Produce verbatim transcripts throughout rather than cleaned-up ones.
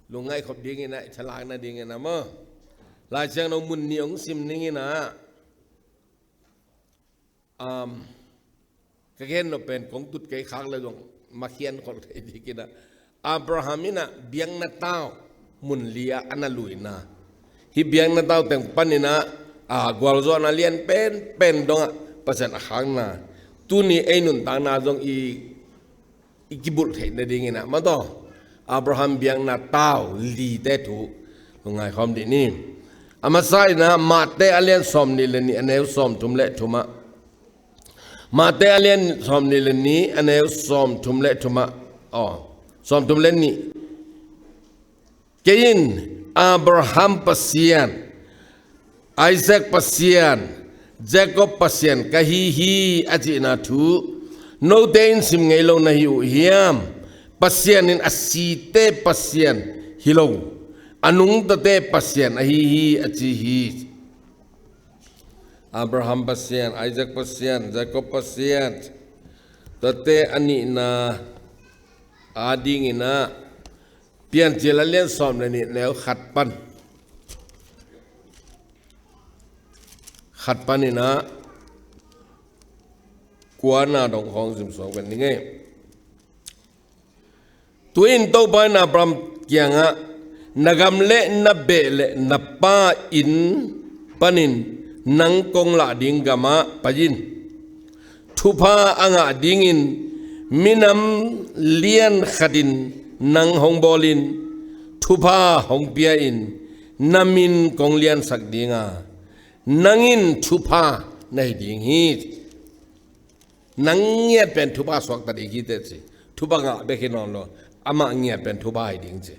Lungngaih khop dingin ah i thalak nadingin ah maw, Lai Siangtho mun nih hong sim ning in ah, um, ka gen nop pen kong tut kei khak le zong makhian khol thei dingin ah, Abraham in ah biakna tau mun li ah a na luina, hih biakna tau teng panin ah, a, gualzawhna lian penpen dongah Pasian a khakna, tuni ei nuntakna zong i i kibulh theih nadingin ah, mataw, Abraham biakna tau lite thu lungngai khawm dih ni. A masa in ah Mate a lian sawmnih le nih, a neu sawmthum le thum ah. Mate a lian sawmnih le nih, a neu sawmthum le thum ah. Aw, sawmthum le nih. Kei in Abraham Pasian, Isaac Pasian, Jacob Pasian ka hi hi, a cihna thu note in sim ngei lo na hi uh hiam? Pasian in a site Pasian hi lo, a nungtate Pasian ahi hi, a ci hi. Abraham Pasian, Isaac Pasian, Jacob Pasian, tuate a nihna adingin ah, Piancil a lian sawm le nih, neu khat pan, khat panin ah kuana dong khawng zim suak ven ning ei. Tu-in Topa in Abraham kiangah, na gam le na beh le na pa inn panin nang kong lah ding gamah pai in. Thupha a ngah dingin minam lian khatin nang hong bawlin, thupha hong pia-in na min kong liansak dinga, nang in thupha na hi ding hi. Nang ngiat pen thupha suakta ding hi teh ci. Thupha ngah bek hi nawn lo, amah ngiat pen thupha hi ding ci.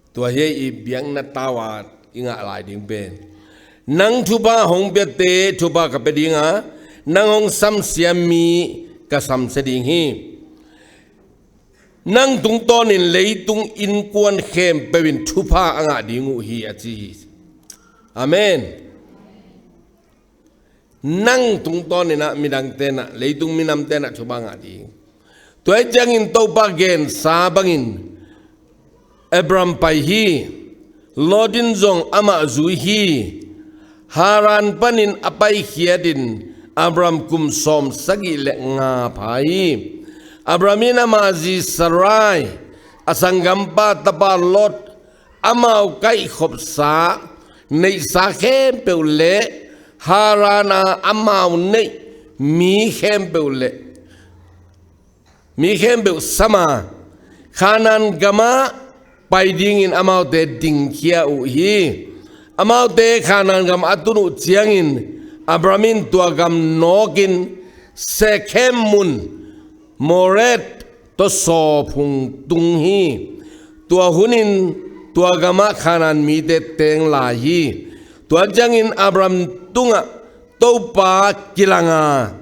Tua hi i biakna tau a i ngah lai ding pen, nang thupha hong piate thupha ka pia dinga, nang hong samsia mi ka samsia ding hi. Nang tungtawnin leitung innkuan khempeuh in thupha a ngah ding uh hi, a ci hi. Amen. Nang tungtawnin ah midangte in ah, leitung minamte in ah thupha ngah ding. Tua hi ciangin Topa gensa bangin Abram pai hi. Lot in zong amah zui hi. Haran panin a paikhiatin Abram kum sawm sagih le nga pha hi. Abram in ama zi Sarai, a sanggampa tapa Lot, amau kaihkhopsa neihsa khempeuh le Haran a amau neih mi khempeuh le mi khempeuh sama Kanaan gamah pai dingin amaute dingkhia uh hi. Amaute Kanaan gam a tun uh ciangin Abram in tua gam nawkin Sekhem mun Moret tawsaw phung tung hi. Tua hunin tua gamah Kanaan mite teng lai hi. Tua ciangin Abram tungah Topa kilanga,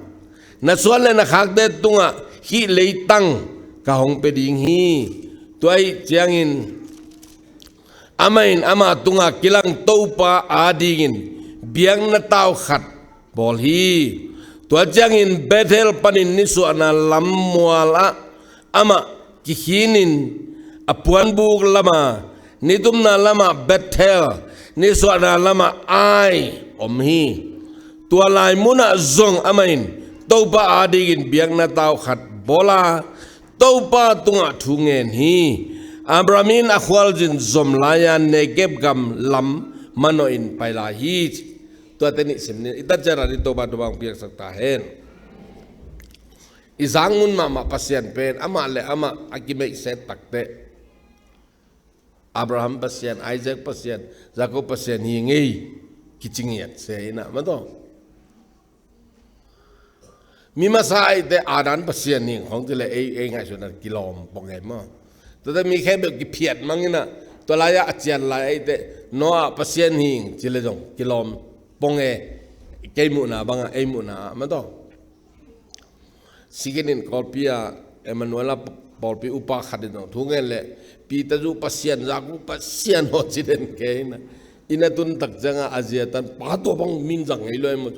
na suan le na khakte tungah hih leitang ka hong pia ding hi. Tua hi ciangin amah in ama tungah kilang Topa adingin biakna tau khat bawl hi. Tua ciangin Bethel panin nisuahna lam mualah amah kikhinin a puanbuk lama, nitumna lamah Bethel, nisuahna lamah Ai om hi. Tua lai munah zong amah in Topa adingin biakna tau khat bawla Topa tungah thu ngen hi. Abram in a khualzin zom lai-a Negeb gam lam manawhin pai lai hi. Tuate nih sim ni, i tat ciat a ding Topa thupha hong piaksak ta hen. I zang mun mahmah Pasian pen amah le amah a kimeihset takteh Abraham Pasian, Isaac Pasian, Jacob Pasian hi ngei kici ngiat se in ah, mataw. Mi masa ahih teh Adam Pasian hi khong ci leh ei, ei ngaihsutna kilawm pong e maw. Tuate mi khempeuh kiphiat mang in ah, tua lai-ah a cian lai ahih teh Noah Pasian hi ci leh zong kilawm pong e. Kei muhna bangah, ei muhna ah, mataw. Sikinin Kawlpi ah Emmanuel a pawlpi upa khat in zong thu ngen leh, Peter zu Pasian, Jaku Pasian haw ci den kei in ah. Inn a tun tak ciangah a zi a tan, pa tua bang min zang ngei lo e maw.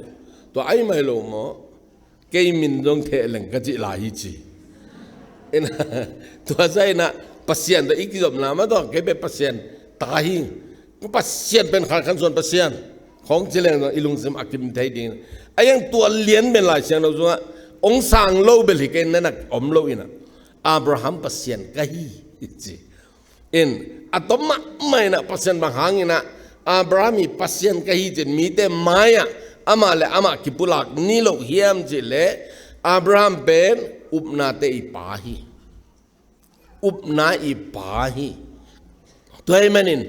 Tua ai mai lo maw. Kei min zong theh leng ka cih lai hi ci. In ah, tua zah in ah Pasian tawh i kizopna mah tawh, kei pen Pasian ta hi. Pasian pen khan khan suan Pasian khawng ci leng zong i lungsim a kim thei ding. A iang tua lian pen Lai Siangtho sungah hong sang lo bel hi kei na nak om lo inah, Abraham Pasian ka hi, i ci. In, a tom mahmah inah Pasian bang hang inah, Abraham i Pasian ka hi cin mite mai-ah amah le amah kipulak ni lo hiam cih leh, Abraham pen upnate i pa hi. Upna i pa hi. Tua ahih manin,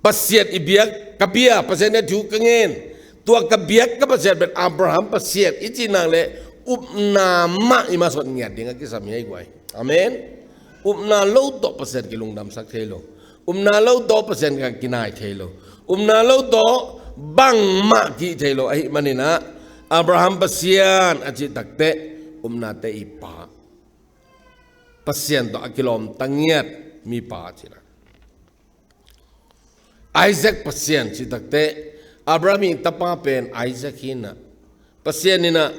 Pasian i biak ka bia, Pasian i thu ka ngen, tua ka biak ka Pasian pen Abraham Pasian i cih nak leh, upna mah i mawhsawt ngiat ding a kisam hi ei guai. Amen. Upna lo tawh Pasian kilungdamsak thei lo. Upna lo tawh Pasian ka kinai thei lo. Upna lo tawh bangmah kihih thei lo. Ahih maninah, Abraham Pasian a cih takteh, upnate i pa, Pasian tawh a kilawmta ngiat mipa a cihna. Isaac Pasian cih takteh, Abraham i tapa pen Isaac hi inah, Pasian inah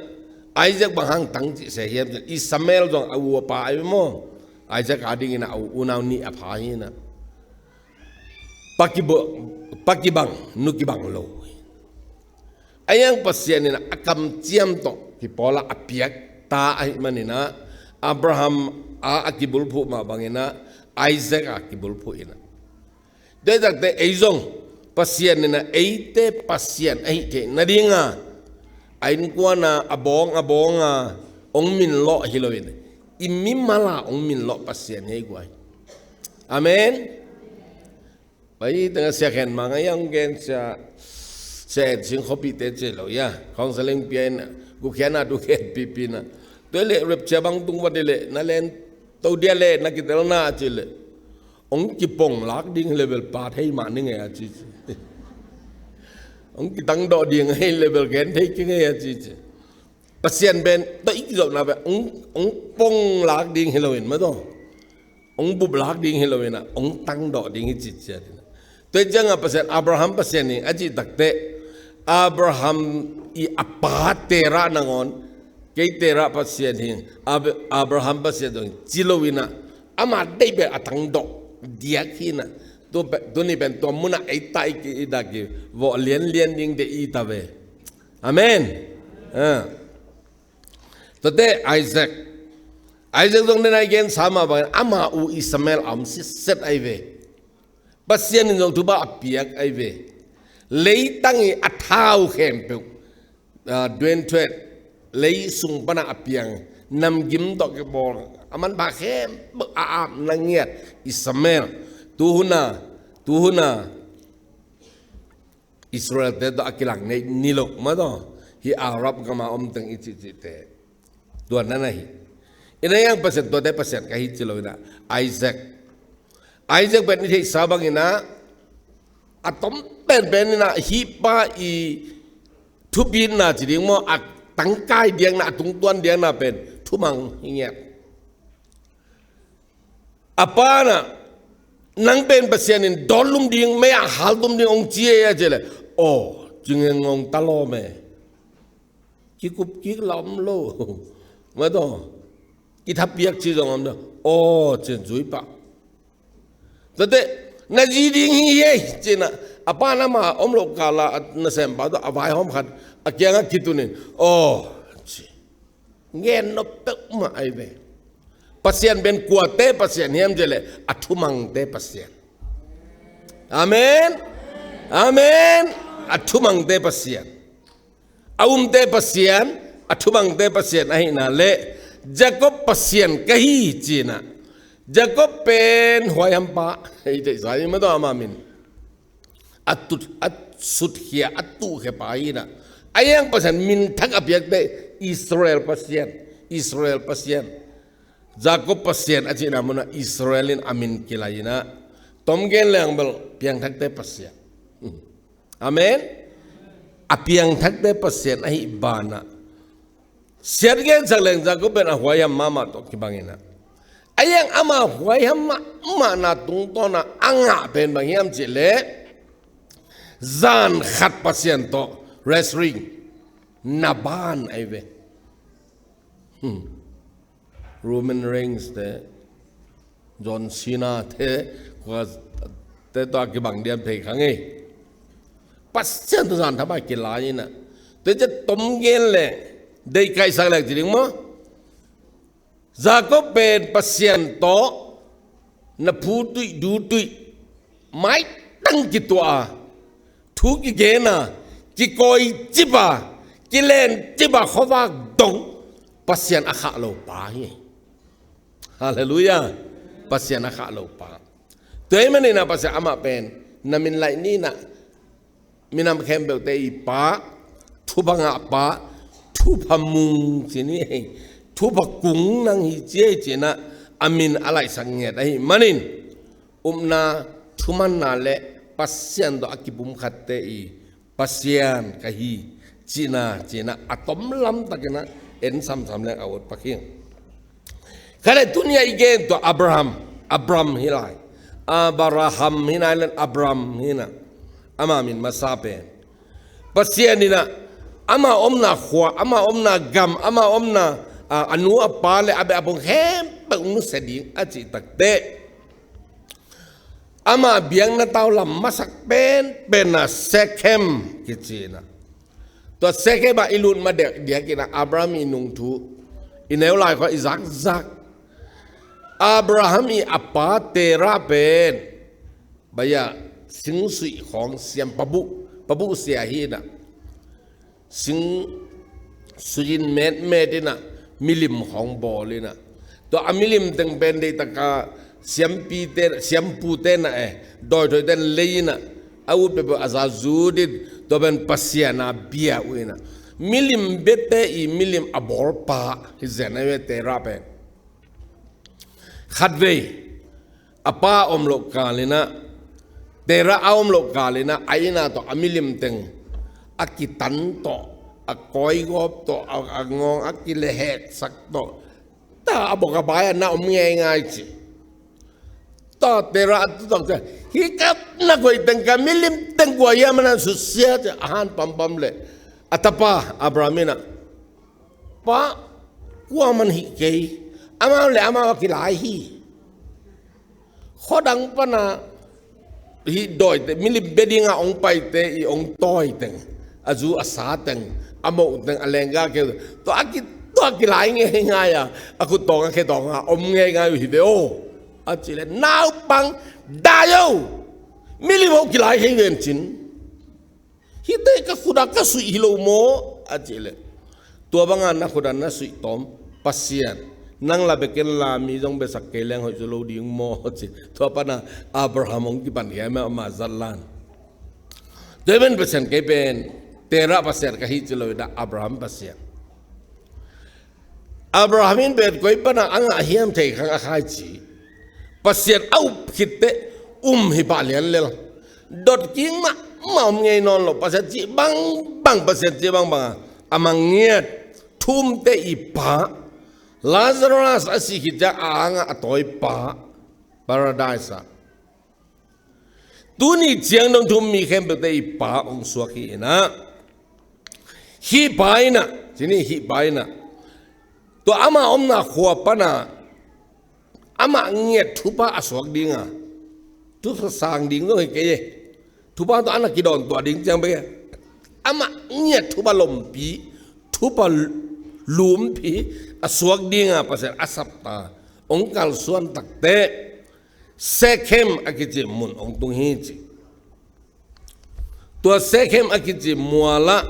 Isaac bang hang tang cih se hiam cih, Ishmael zong a u a pa ahi maw? Isaac a dingin a u, unau nih a pha hi inah, pa kibo-, pa kibang, nu kibang lo. A iang Pasian inah a kamciam tawh kipawlah a piak ta ahih maninah, Abraham a, a kibulphuh mah banginah, Isaac a kibulphuh inah. Tua hi takteh ei zong Pasian inah eite Pasian ahih theih nadinga, a innkuana, a bawng a bawnga hong minlawh hi loin, i mimala hong minlawh Pasian hi ei guai. Amen. Pai tengah Sia Khen Mang a iang gen sia, Sia En Sing khuapihte ci lo ia, counseling pia in, gukhiana dukhen pipina. Tua leh rapture bang tung vat leh, na len to dia leh, na kitelna ci leh, hong kipong lak ding level pa thei mah ni ngei a ci ci. Hong kitangdawh ding hei level gen thei ki ngei a ci ci. Pasian pen tawh i kizopna pen hong, hong pong lak ding hi loin mah tawh, hong bup lak ding hi loinah, hong tangdawh ding hi citciat inah. Tua hi ciangah Pasian, Abraham Pasian hi a cih takteh, Abraham i a pa Terah nangawn, kei Terah Pasian hi, Ab-, Abraham Pasian zong ci loinah, ama deih pen a tangdawh diak hi inah. Tu pe-, tuni pen tua munah ei ta i ki, i dak i vawh lianlian ding deih i ta ve. Amen. Ah. Tuate Isaac. Isaac zong den a i gensa mah bangin ama u Ishmael a om sitset ahi ve. Pasian in zong thupha a piak ahi ve. Leitang i a thau khempeuh, ah, duenthuet, lei sung pana a piang, namgim tawh kibawl, a manpha khempeuh a apna ngiat Ishmael. Tuhuna, tuhuna, Israel-te tawh a kilak neih ni lo mah tawh, hih Arab gama om teng i cihcihte. Tua na na hi. Inah iang Pasian, tuate Pasian ka hi ci lo inah, Isaac. Isaac pen i theihsa bang inah, a tom penpen inah hih pa i thupitna ci ding maw, a tangkai diakna, a tungtuan diakna pen thumang hi ngiat. A pa inah, nang pen Pasian in dawnlum ding, mei-ah haltum ding hong ci ei a cih leh, aw, ci ngengngong ta lawm e. Kikup kik la om lo. Mah tawh, kithapiak ci zong om lo. Aw, ci-in zui pah. Tuate, na zi ding hi ei, ci inah, a pa in ama om loh kala, a nasempa tawh a vaihawm khat a kiangah kitun in, aw, ci. Ngen nop peuhmah ahi ve. Pasian pen kuate Pasian hiam cih leh, a thumangte Pasian. Amen. Amen. A thumangte Pasian. A umte Pasian, a thumangte Pasian ahihna leh, Jacob Pasian ka hi ci inah. Jacob pen huaiham pa, i theihsa hi mah tawh ama min. A tut, a sutkhia, a tuhkhia pa hi inah. A iang Pasian min thak a piakte Israel Pasian, Israel Pasian. Jacob Pasian a cihna munah Israel in a min kilai inah. Tom gen leng bel piangthakte Pasian. Amen. A piangthakte Pasian ahih banah, siat gensak leng Jacob pen a huaiham mahmah tawh kibang inah. A iang ama huaiham mahmahna tungtawnah a ngah pen bang hiam cih leh, zan khat Pasian tawh wrestling, Laban ahi ve. Hmm. Roman Reigns te, John Cena te, kua te tawh a kibang diam thei kha ngei. Pasian tawh zan thapai kilai inah. Tua ciang tom gen leh deih kaihsak lek ci ding maw? Jacob pen Pasian tawh na phu tuih, du tuih, maitang kituah a, thu kigen a, kikawi cip a, kilen cip a, khuavak dong Pasian a khah lo pa hi. Halleluiah. Pasian a khah lo pa. Tua ahih manin ah Pasian amah pen na min laih ni inah, minam khempeuhte i Pa, thupha ngah Pa, thupha mung ci ni ei, thupha kung nang hi ci ei ci inah a min a laihsak ngiat ahih manin, upna, thumanna le Pasian tawh a kipumkhatte i Pasian ka hi cihna, ci inah a tom lamtak inah en samsam leng a utpak hi. Kha le tuni-ah i gen tua Abraham, Abram hi lai. Abraham hi nai len Abram hi inah, ama min masa pen. Pasian inah ama omna khua, ama omna gam, ama omna, a, a nu a pa le a beh a bung khempeuh nusia ding a cih takteh, ama biakna tau lam masak penpen a Sekhem kici inah. Tua Sekhem ah i lut ma diak, diak inah Abraham i nungthu i neu lai khua i zakzak. Abraham i a pa Terah pen, baya, singsuih khawng siam, pabuh, pabuh sia hi inah. Sing suihin metmet inah, milim khawng bawl inah. Tua a milim teng pen deihtak a siampite, siampute inah e, dawithoite in lei inah, a ut peuhpeuh a za zut in, tua pen Pasian a bia uh inah. Milim biate i milim a bawlpa hi zen ahi ve Terah pen. Khatvei a pa a om loh kal inah, Terah a om loh kal inah, a inn ah tawh a milim teng a kitan tawh, a kawigawp tawh, a, a ngawng a kileheksak tawh, ta a bawk a bai ah na om ngeingai ci. Tua Terah a tu tawh ciah, hih ka na koih teng, ka milim teng kua hiam a na susia ci a han pampam leh, a tapa Abraham inah, Pa, kuaman hih kei, amau le amau a kilai hi. Khuadang pana hih dawite, milim bia dinga hong paite i hong tawi teng, a zu a sa teng, a moh teng, a lenggah keu teng, tua a ki, tua a kilai ngeingai a, a khut tawng a khe tawng a om ngeingai uh hi ve aw, a cih leh, naupang dai o, milim hong kilai kei ven cin. Hihte ka khut ah ka suih hi lo maw? A cih leh, tua banga na khut ah na suih tawm Pasian, nang la bia ken la, mi zong biasak kei leng hoih zaw lo ding maw? Ci. Tua pana Abraham hong kipan khia mah, ama zat lan. Tua pen Pasian kei pen, Terah Pasian ka hi ci lo inah, Abraham Pasian. Abraham in pen koi pana a ngah hiam thei khang a khai ci. Pasian a up khit teh um hi pah lianlel. Dot kik mahmah om ngei nawn lo. Pasian cih bangbang, Pasian cih bangbang a, a mangiat, thu umte i pa, Lazarus a sih khit ciang a angah a tawi pa, Paradise ah. Tuni ciang dong thu um mi khempeuhte i pa hong suak hi inah. Hih pa inah, ci ni, hih pa inah, tua ama omna khua pana amah ngiat thupha a suak dinga, thupha sang ding zong hi kei e. Thupha tawh a na kidawn tuah ding ciang bek e. Amah ngiat thupha lompi, thupha lumpi a suak dinga Pasian a sapta hong kalsuan takteh, Sekhem a kici mun hong tung hi ci. Tua Sekhem a kici mual ah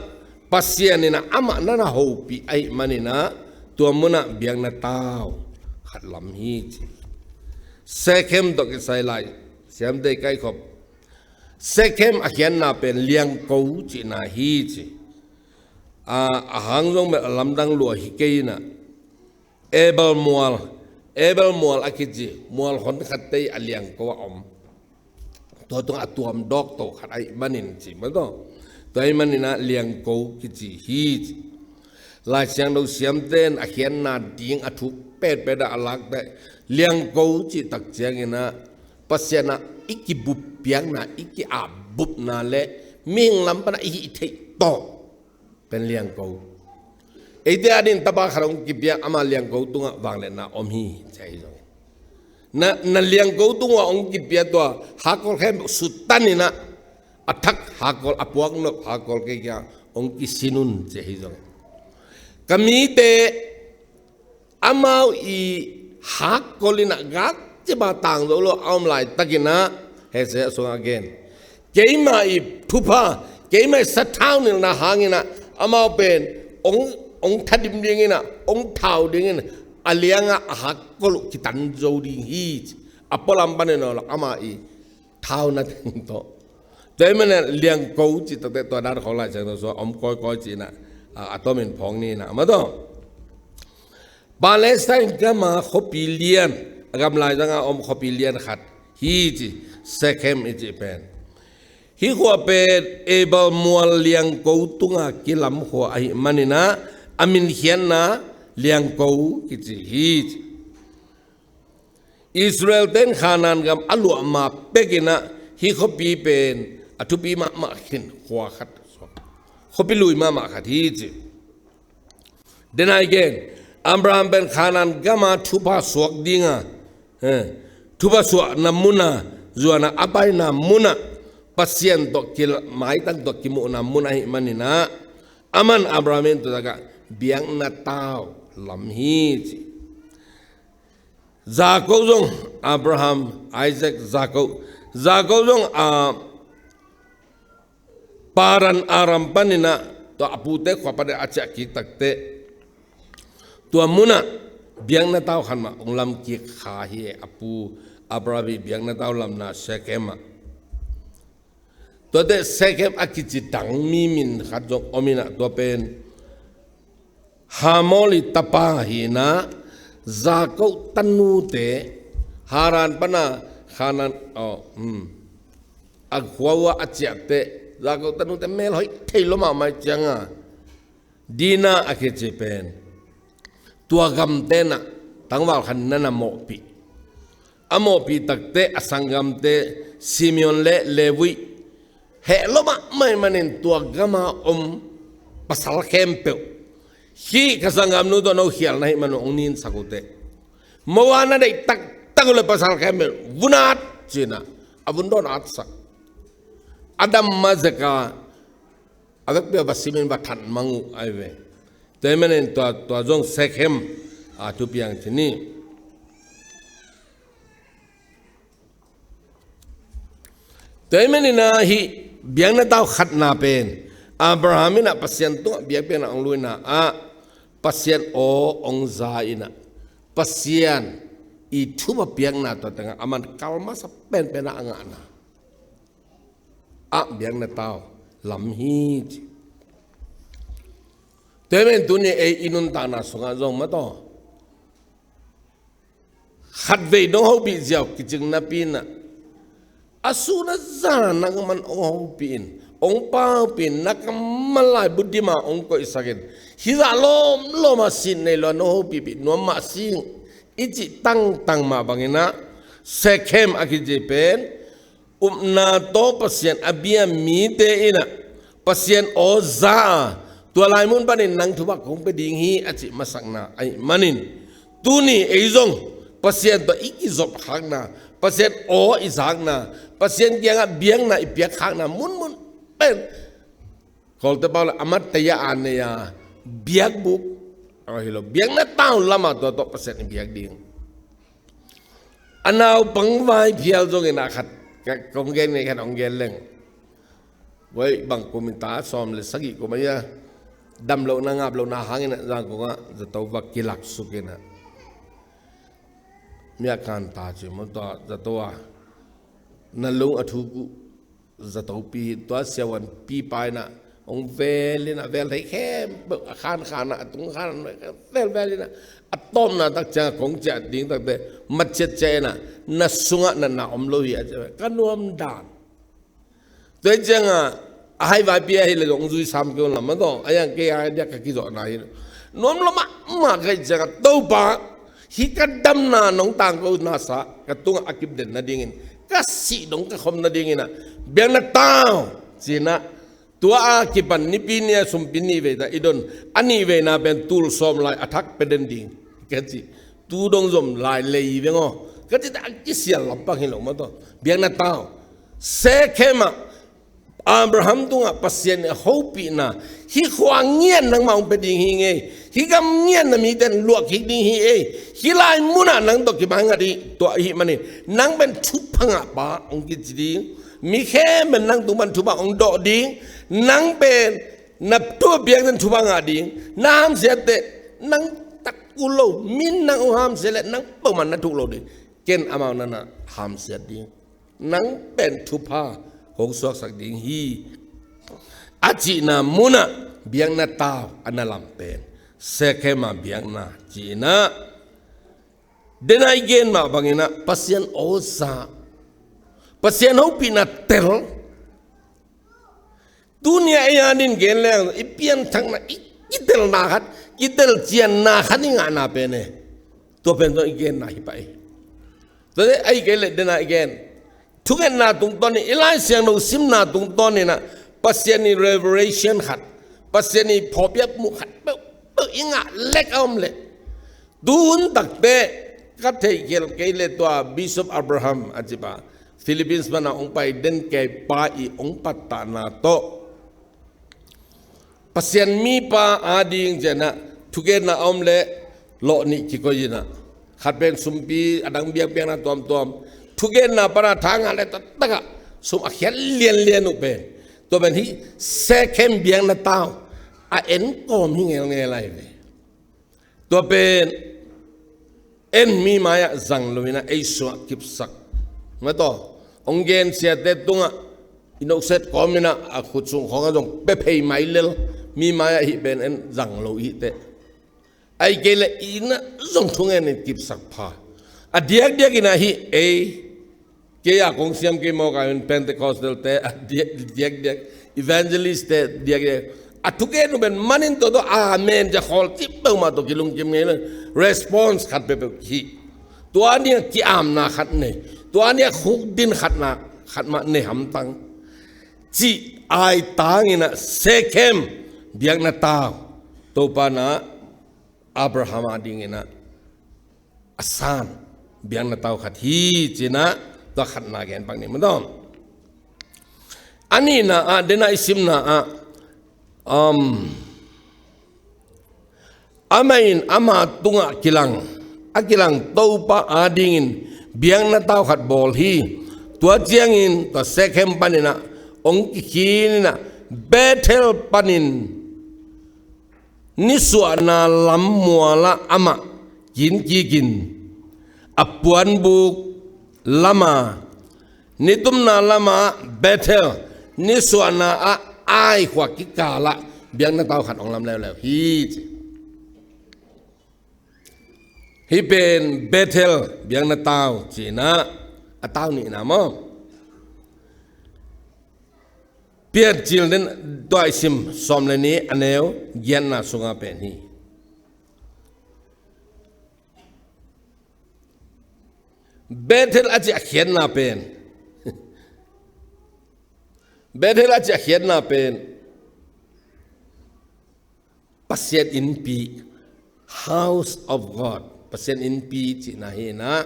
Pasian inah amah na na hopih ahih manin ah, tua munah biakna tau khat lam hi ci. Sekhem tawh kisai lai siamte i kaikhop, Sekhem a khiatna pen liangko cihna hi ci. A, a hang zong bel a lamdang lua hi kei inah, Ebal mual, Ebal mual a kici mual honkhatte i a liangko a om. Tua tungah a tuam dawkto khat ahih manin ci maw taw. Tua ahih manin ah liangko kici hi ci. Lai Siangtho siamte in a khiatna ding a thuk petpet ah a lakte, liangko cih tak ciangin ah Pasian ah i kibup piakna, i ki-apbupna le mihing lam panah i hih theih tawh pen liangko. Eite adingin tapa khat hong kipiak, ama liangko tungah vangliatna om hi ci ahi zongin, Na, na liangko tungah hong kipia tua hakkol khempeuh suttan in ah, a thak hakkol, a puaknop hakkol kei kia hong kisin un ci hi zong. Ka mite amau i hakkol in ah gakcip a tangzo lo a om laitakin ah, Isaiah sungah a gen, keima i thupha, keima i sathau nilhna hangin ah amau pen hong, hong thadim dingin ah, hong thau dingin a liangah a hakkol uh kitan zo ding hi ci. A pualam panin aw lo ama i thauna teng tawh. Tua ahih manin liangko cih takte tua dan khawng Lai Siangtho sungah om kawikawi ci-in ah, a, a tomin phawk ni in ah, ama tawh. Palestine gama khuapi lian, a gam laizangah om khuapi lian khat hi ci, Shekhem i cih pen. Hih khua pen Ebal mual liangko tunga kilam khua ahih manin ah, a min khiatna liangko kici hi ci. Israel ten Khanaan gam a luah ma pekin ah, hih khuapi pen a thupi mahmah khin khua khat, khuapi lui mahmah khat hi ci. Denai gen, Abraham pen Khanaan gama thupha suak dinga, eh, thupha suahna muna, zuana a paina muna, Pasian tawh kila-, maitang tawh kimuhna mun ahih manin ah, aman Abraham in tua takah biakna tau lam hi ci. Jakob zong, Abraham, Isaac, Jakob, Jakob zong, a, Padan Aram panin ah, tua a pute khua panin a ciah kik takte, tua munah biakna tau khat mah hong lam kik kha hi e, a pu Abraham i biakna tau lamna Shekhem ah. Tuate Shekhem a kici dang mi min khat zong om in ah, tua pen Hamor i tapa hi in ah, Jakob tanute, Haran pana Khanaan, oh, hmm, a khua uh a ciahte, Jakob tanute melhoih thei lua mahmah cianga, Dina a kici pen, tua gamte in ah tangval khat in na mawhpih. A mawhpih takte a sanggamte Simeon le Levi heh lua mahmah ahih manin tua gama om pasal khempeuh, hih ka sanggamnu tawh no khialna ahih manin hong ninsak uh teh, mo a na deih taktak uh leh pasal khempeuh vun at ci-in ah, a vun dawn atsak. A dam ma zeka a vekpi a va simin va that mang uh ahi ve. Tua ahih manin tua, tua zong Shekhem a thupiang ci ni. Tua ahih manin ah hih biakna tau khatna pen, Abraham in ah Pasian tungah biakpiakna hong luina ah, Pasian aw hong za in ah, Pasian i thupha piakna tua tengah aman kal masa penpen ah a ngahna ah biakna tau lam hi ci. Tua ahih manin tuni ei i nuntakna sungah zong mataw, khatvei nong hopih ziau kicing napi in ah, a sun a zan ah nangman hong hopih in, hong paupih in, na kammal lai buddhim ah hong koihsak in, hih zah lawmlawm ah sin nei lo a nong hopihpih nuam mah sing i cih tangtang mah bangin ah, Shekhem a kici pen, upna tawh Pasian a bia mite in ah, Pasian aw za a, tua lai mun panin nang thupha kong pia ding hi a cih masakna ahih manin, tuni ei zong Pasian tawh i kizop khakna, Pasian aw i zakna, Pasian kiangah biakna i piak khakna munmun pen, Kawlte pau le a mat taya a nei a biakbuk, aw hi lo, biakna tau lamah tua tawh Pasian i biak ding. A naupang vai phial zongin a khat, ka, kong gen ngei khat hong gen leng. Voi bang kum i ta, sawm le sagih kum a ia, dam lohna ngap lohna hangin a Zangkong ah zato va kilak suk in a, mi a kan ta ci maw tua zato a, na lung a thuk uh, zatopi tua siavuanpi pa in a hong vel in a, vel thei khempeuh a khan khan a, a tung khan a, vel vel in a, a tawpna tak ciang a kong ciah ding takte mat ciat ciah in a, na sungah natna om lo hi a ci a, ka nuam dan. Tua hi ciang a, a hai vaipi ahi le zong zui sam kei un lam a tawh, a yang kei a dia ka kizawhna hi. Nuam lo mahmah ka hih ciang a, Topa, hih ka damna nong tangkona sa, ka tungah a kip den nadingin, ka sih dong ka khom nadingin a, biakna tau, ci-in a, tua a kipan nipi ni a sumpi nih vei ta i don, a nih veina pen tul sawm lai a thak pia den ding, ka ci. Tu dong zom lai lei veng aw, Ka cih tak a kisial lampang hi lo mah tawh. Biakna tau. Sekhem ah Abraham tungah Pasian in a hopihna, hih khua ngiat nangmah hong pia ding hi ing ei. Hih gam ngiat na mite in luah kik ding hi ei. Hih lai munah nang tawh kimai ngat hi, tua ahih manin nang pen thupha ngahpa hong kici ding. Mi khempeuh in nang tung pan thupha hong dawh ding. Nang pen na thupha piakte in thupha ngah ding. Na hamsiatte nang tak kul lo, mi in nang hong hamsia leh nang bangmah na thuk lo ding. Ken amau na na hamsiat ding. Nang pen thupha hong suaksak ding hi, a cihna munah biakna tau a na lam pen Sekhem ah biakna ci-in ah, den a i gen mah bangin ah Pasian awlsa, Pasian hopihna tel. Tuni a ei a din gen leng i pianthakna, i kitelna khat, kitel cianna khat i ngahna pen e. Tua pen zong i genna hi pah e. Tua ahih kei leh den a i gen, thungetna tungtawn in, i Lai Siangtho simna tungtawn in ah Pasian i revelation khat, Pasian i phawkpiak muh khat peuhpeuh i ngah lek a om leh, tu hun takte ka theihkhial kei leh tua Bishop Abraham a cipa Philippines pana hong pai den kei pa i hong pattahna tawh Pasian mipa ading ciangin ah thugenna a om leh lawh nih kikoih in ah, khat pen sumpi, a dang biakpiakna tuamtuam, thugenna pana tha ngah leh taktak ah sum a khiat lianlian uh pen, tua pen hih Sekhem biakna tau a en kawm hi ngelngel ahi ve. Tua pen en mi mai-ah zang lo in ah ei sungah kipsak. Mah tawh hong gensiate tungah i nokset kawm in ah a khut sung khawng ah zong pia phei mai lel, mi mai-ah hih pen en zang lo i hi teh. Ahih kei leh i inn ah zong thungen in kipsak pha. A diakdiak in ah hih ei, kei a kong siam kei mawk a, Pentecostal te a diak, diakdiak, evangelist te diakdiak, a thugen uh pen man in tua tawh amen ci a khawl cip peuhmah tawh kilungkim ngei lo. Response khat peuhpeuh hi. Tua ni a ki-amna khat nei, tua ni a khukdin khatna khat mah nei hamtang. Cih aitang in ah Sekhem biakna tau, Topa in ah Abraham ading in ah a san biakna tau khat hi ci-in ah, tua khatna gen pak ni mah tawh. A nihna ah, den a i simna ah, um, amah in ama tungah kilang, a kilang Topa adingin biakna tau khat bawl hi. Tua ciangin tua Sekhem panin ah hong kikhin in ah Bethel panin nisuahna lam mualah amah kinkikin, a puanbuk lama, nitumna lama Bethel, nisuahna ah Ai khua kikalah biakna tau khat hong lam leuleu hi ci. Hih pen Bethel biakna tau ci-in ah, a tau nihna maw. Piancil den tua i sim sawm le nih a neu giatna sunga pen hi. Bethel a cih a khiatna pen, Bethel a cih a khiatna pen Pasian innpi, House of God, Pasian innpi cihna hi in ah,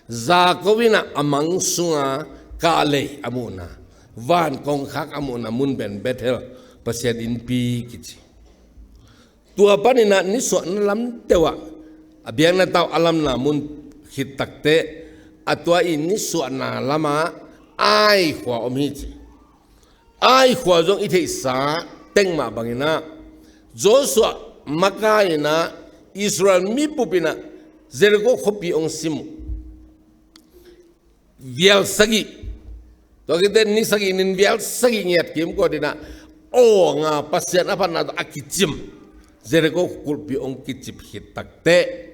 Jacob in ah a mang sunga kahlei a muhna, van kongkhak a muhna mun pen Bethel, Pasian innpi kici. Tua panin ah nisuahna lam deuh ah a biakna tau a lamna mun khit takteh, a tua i nisuahna lamah Ai khua om hi ci. Ai khua zong i theihsa teng mah bangin ah, Joshua makai in ah Israel mibup in ah Jericho khuapi hong sim uh. Vial sagih, tua khit teh ni sagih nin vial sagih ngiat kimkuan in ah, aw nga Pasian a phatna tawh a kicim Jericho kulhpi hong kicip khit takteh,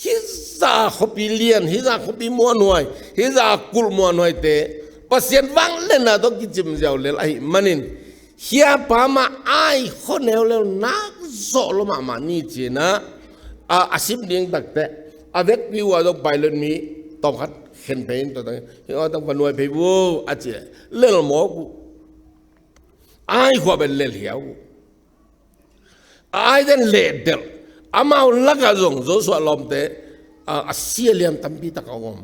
hih zah khuapi lian, hih zah khuapi muanhuai, hih zah kulh muanhuaite Pasian vangliatna tawh kicim ziau lel ahih manin, hih pa mah Ai khua neuleu nak zawh lua mahmah ni ci-in ah, a, a sim ding takteh, a vekpi uh a zong pilot mi tawmkhat khen phei in, tua tang hih a tang va nuai phei vo a ci lel mawk uh. Ai khua pen lel hiau uh. A Aite in lehdelh, amau lakah zong Joshua lawmte, a, a sia liam tampi tak a om.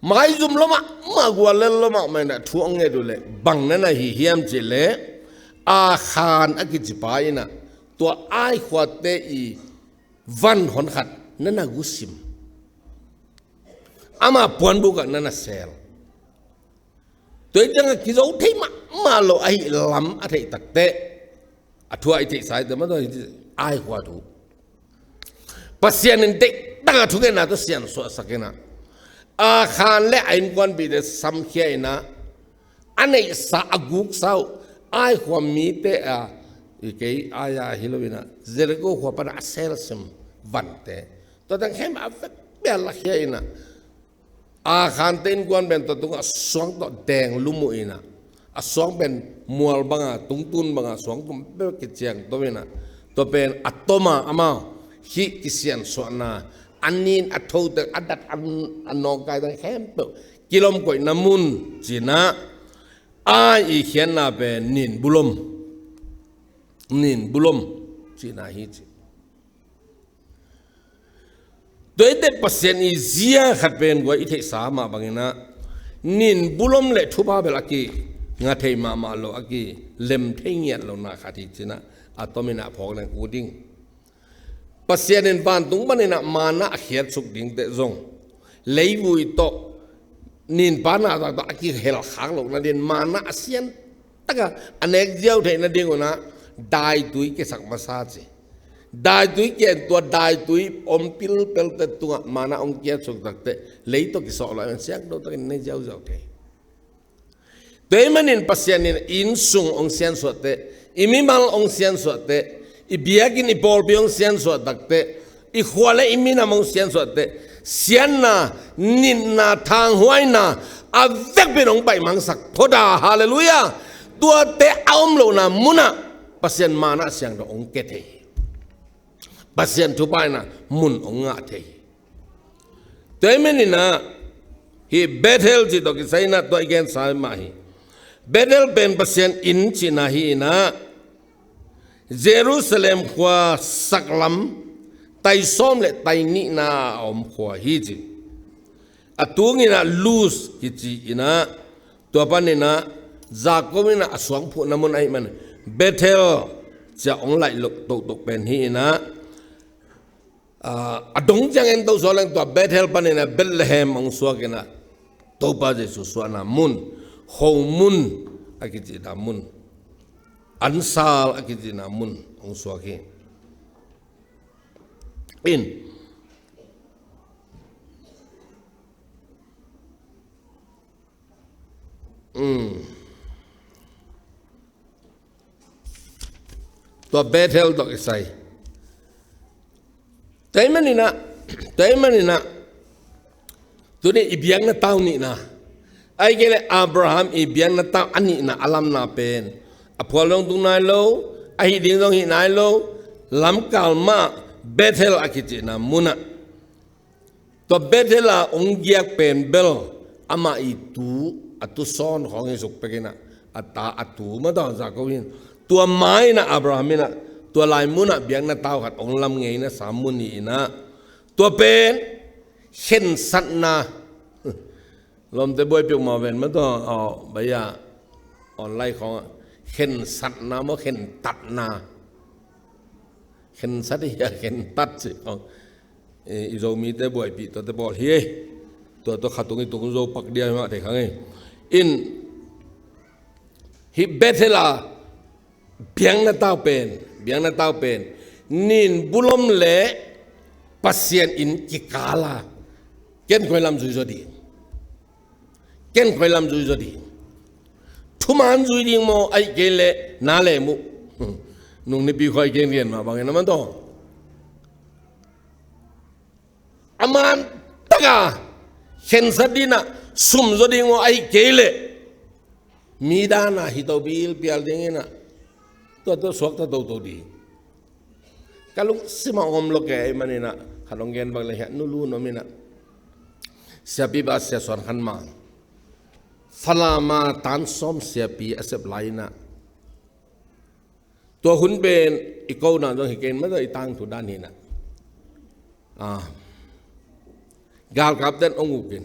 Maizum lo mahmah, guallel lo mahmah in ah thu a nget uh leh bang na na hi hiam cih leh, Akhan a kici pa in ah tua Ai khuate i van hon khat na na gusim. Ama puanbuk ah na na sel. Tua hi ciangah kizo thei mahmah lo ahi lam a theih takteh, a thu a i theihsa hi teh mah tua hi Ai khua thu. Pasian in deihtak a thungetna tawh siansuahsak in ah, Akhan le a innkuanpihte samkhia in ah, a neihsa a guksa uh Ai khua mite a, i kei Ai a hi lo in ah, Jericho khua pan a selsim vante, tua teng khem a vekpi a lakhia in ah, Akhan te innkuan pen tua tungah suang tawh deng lum uh in ah, a suang pen mual banga tungtun banga suang tum peuh kiciang to in ah, tua pen a tom a amau hih kisiansuahna, a nin a tho teng, a dat a, a nawngkai teng khempeuh kilom koihna mun ci-in ah, Ai i khiatna pen Nin Bulom, Nin Bulom cihna hi ci. Tua hi teh Pasian i zia khat pen kua i theihsa mah bangin ah, Nin Bulom le thupha bel a kinga thei mahmah lo, a kilem thei ngiat lona khat hi ci-in ah, a tom in ah phawk leng ut ding. Pasian in vantung panin ah manna a khiatsuk ding teh zong, leivui tawh, ninpa na taktak a kihelkhak lohna dingin manna a sian taka a nek ziau theihna ding un ah, daitui kiasak masa ci. Daitui kia in, tua daitui om pilpelte tungah manna hong kiatsuk takteh, lei tawh kisawh lo in siangtho takin ne ziauziau thei. Tua ahih manin Pasian in i innsung hong siansuah teh, i mimal hong siansuah teh, i biakinn i pawlpi hong siansuah takteh, i khua le i minam hong siansuah teh, siatna, nitna, thanghuaina a vekpi in hong paihmangsak phot a, halleluiah. Tuate a om lohna munah Pasian manna siangtho hong kia thei hi. Pasian thupha in ah mun hong ngah thei hi. Tua ahih manin ah, hih Bethel cih tawh kisai in ah tua i gensa mah hi. Bethel pen Pasian inn cihna hi in ah, Jerusalem khua saklam tai sawm le tai nihna a om khua hi ci. A tungin ah Luz kici in ah, tua panin ah Jakob in ah a suang phuhna mun ahih man Bethel ci-a hong laih lo tohtoh pen hi in ah, a, a dong ciang en to suak leng tua Bethel panin ah Bethlehem hong suak in ah, Topa Jesu suahna mun, ho mun a kicihna mun, ansal a kicihna mun hong suak hi. In, um, tua Bethel tawh kisai. Tua ahih manin ah, tua ahih manin ah, tuni i biakna tau nihna, ahih kei leh Abraham i biakna tau a nihna a lamna pen, a phual zong tung nai lo, a hih ding zong hih nai lo, lamkal mah Bethel a kicihna munah, tua Bethel a hong giak pen bel amah i tu, a tu sawn khawng hi suk pek in ah, a ta a tu mah tawh Jakob in, tua ma in ah Abraham in ah tua lai munah biakna tau khat hong lam ngeina sa mun hi in ah, tua pen khensatna, lawmte buaipih uh mah ven mah tawh, aw, baya, online khawng ah, khensatna maw, khentatna, khensat hi a, khentat cih khawng. Eh, i Zomite buaipih tuate bawl hi ei. Tua tua khatung i tung zo pak dia hi mah thei khang ei. In, hih Bethel a biakna tau pen, biakna tau pen, Nin Bulom le Pasian inn kikal a, ken koi lam zui zaw ding? Ken koi lam zui zaw ding? Thuman zui ding maw, ahih kei leh na lem uh. Nung nipi khua i gen gen mah bangin a man tawh, a man taka khensat ding ah sum zaw ding maw, ahih kei leh mi dan a hi to bil pial ding in ah, tua tua suakta toto ding. Ka lungsim ah om lo kei ahih manin ah, khat hong gen bang leh hiah Nu Lu Nuam in ah, siapi ba Sia Suan Khan Mang, Falam a tan sawm siapi a sep lai in ah, tua hun pen i ko na zong hi kei in mah tawh, i tangthu dan hi in ah, ah, Galkapten hong ukin,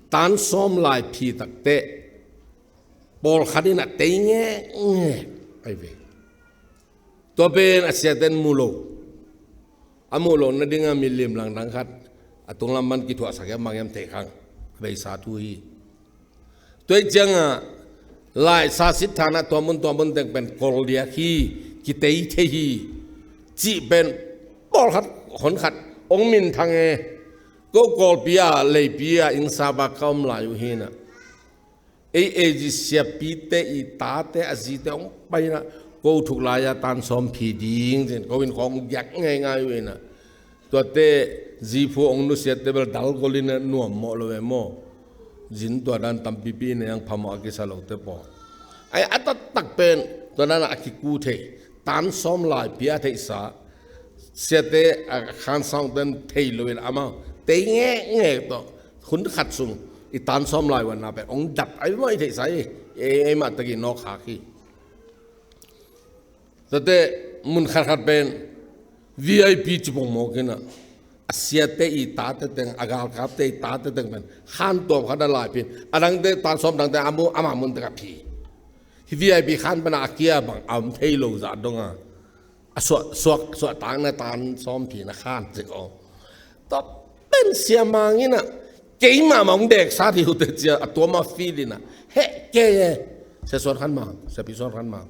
tan sawm lai phi takteh pawlkhat in a tei ngekngek ahi ve. Tua pen a siaten mu lo, a muh loh nadinga milim langdang khat a tunglam man kithuahsak hiam bang hiam thei khang a beisa thu hi. Tua hi cianga laisa sit thanah tua mun tua mun teng pen kol diak hi, kitei thei hi cih pen pawlkhat honkhat hong minthang e. Ko Kawlpi a, leipi a, innsap a ka om lai uh hinah, ei ei zi siapite i tate a zite hong painah ko thuk lai-a tan sawm phi ding cin ko in khawng giak ngeingai uh inah, tuate ziphu hong nusiatte bel dal golin a nuam mawh lo e maw? Zin tua dan tampipi nei ang phamawh a kisa lote paw. Ai a taktak pen tua dan a kiku thei, tan sawm lai pia theihsa siate a khan sawngten thei loin amau tei ngekngek tawh hun khat sung i tan sawm lai uanna pen hong dat ai maw i theihsa i ei ei mah tagi nawk khak hi. Tate mun khatkhat pen V I P cipong mawk inah a siate i tate teng, a galkapte i tate teng pen khan tuam khat a laipin a dangte tan sawm dangte a mu ama mun teka phi. Hi V I P khan pana a kia bang a om thei lo zah donga a suah suak suah tangna tan sawm phina khan cik aw. Tua pen siamang inah keimah mah hong deksa dih uhte cia a tuama fil inah heh kei e. Sia suan khan mang, siapi suan khan mang.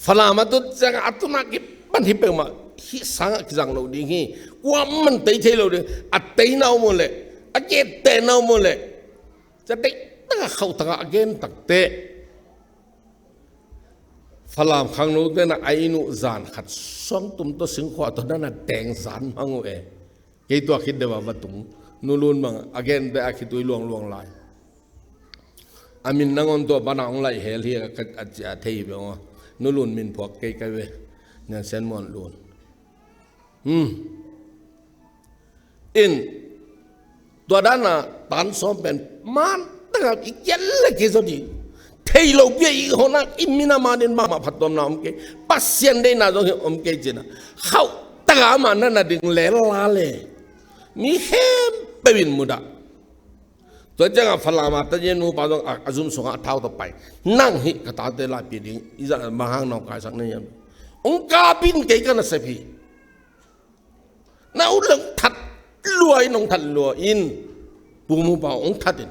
Falam a tut ciang a tuna kipan hi peuhmah hih sangah kizang lo ding hi. Kuaman tei thei lo ding, a tei na um uh leh, a gette na um uh leh, cia tei taka khauh taka a gen takteh Falam khangno tena a inn uh zan khat suangtum tawh singkhua tawh nana teng zan mang uh e. Kei tua khit deuh a va tung. Nulun bang a gente a khitui luangluang lai. A min nangawn tua pana hong laih hel hi a, a, a thei hi beng aw. Nulun min phuak kei kai ve. Nian Sen Muan Lun. Hmm. In tua dana tan sawm pen man taka i kial le kei zaw ding. Thei lo pia i hona i mina manin mahmah phattuamna om kei. Pasian deina zong hi om kei cina. Khauh taka ama nana ding le la le. Mi khempeuh in mudah. Tua ciangah Falama ta yen nupa zong a, a zum sungah a thau tawh pai. Nang hih ka tate laipi ding i zah manghang nong kaisak na hiam? Ong kapin kei ka nasep hi. Na ut le ong that lua in, ong that lua in. Pu Mupa ong that in.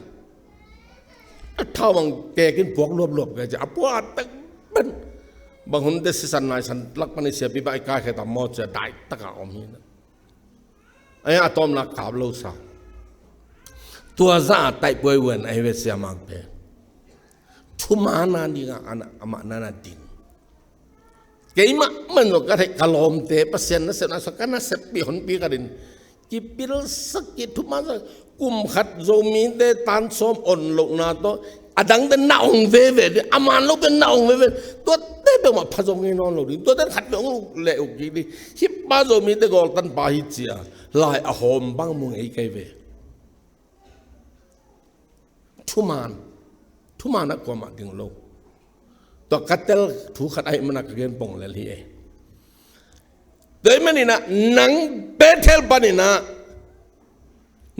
A thau bang kekin puak luapluap kei cia a pua a tek ben. Bang hunte sisan naisan lak pani siapi bang i kaikhia ta maw cia dai taka om hi na. Ai a tawmna kap lo sa. Tua za a taih puai wen ai ve siamang pen. Thumana dinga amah nana din. Keimah man zong ka theih ka lawmte Pasian nasepna sa ka nasep pi honpi ka din. Kipilsak ki thuman sa kum khat Zomite tan sawm on lohna tawh a dangte na ong veve ding, a man lote na ong veve. Tuate peuhmah pha zong ngei nawn lo ding, tuate khat peuh ong leh uk kik ding. Hih pa Zomite gawltan pa hi cia lai a hawm bang mu ngei kei ve. Thuman, thuman a kuamah ding lo. Tua ka tel thu khat ahih mana ka gen pong lel hi e. Tua ahih maninah nang Bethel paninah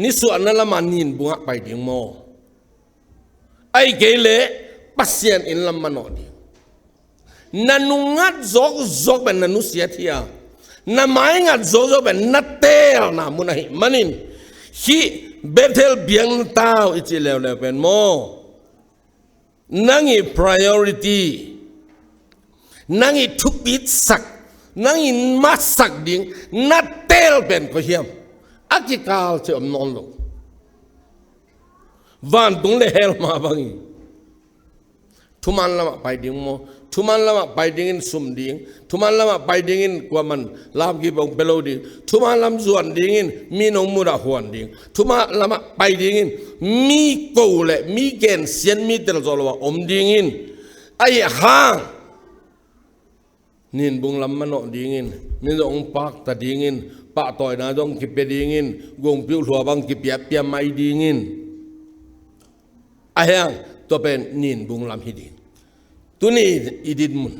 nisuahna lama nin bungah pai ding maw? Ahih kei leh Pasian inn lam manawh ding. Na nungat zawkzawk pen na nusiat hi a, na maingat zawkzawk pen na teelna mun ahih manin hih Bethel biakna tau i cih leuleu pen maw? Nang i priority, nang i thupitsak, nang i matsak ding na teel pen koi hiam? A kikal ci om nawn lo. Vantung le hell ma bangin thuman lamah pai ding maw? Thuman lamah pai dingin sum ding, thuman lamah pai dingin kuaman lamkip hong pia lo ding, thuman lam zuan dingin mi nong mudah huan ding, thuman lamah pai dingin mi ko le mi gensiat mi telzawh lo ah om dingin. Ahi hang ninbung lam manawh dingin, mi zong pakta dingin, pahtawina zong kipia dingin, gongpiuh lua bang kipiapia mai dingin. Ahi hang tua pen ninbung lam hi ding. Tuni i dinmun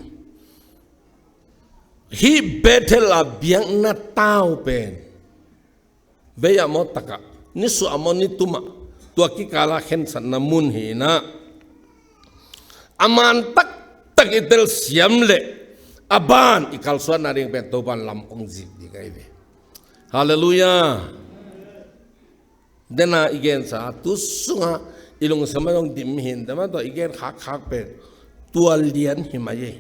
hih Bethel a biakna tau pen Vei-ah maw, tak-ah, nisuah maw, nitum-ah, tua kikal-ah khensatna mun hi-in ah, a man taktak i telsiam leh a ban i kalsuan nading pen Topa'n lam hong zik ding ahi ve. Halleluiah. Dena i gensa, tu sungah i lungsim ah zong dim hi-in, dema tua i gen khakkhak pen tua lian hi mai ei.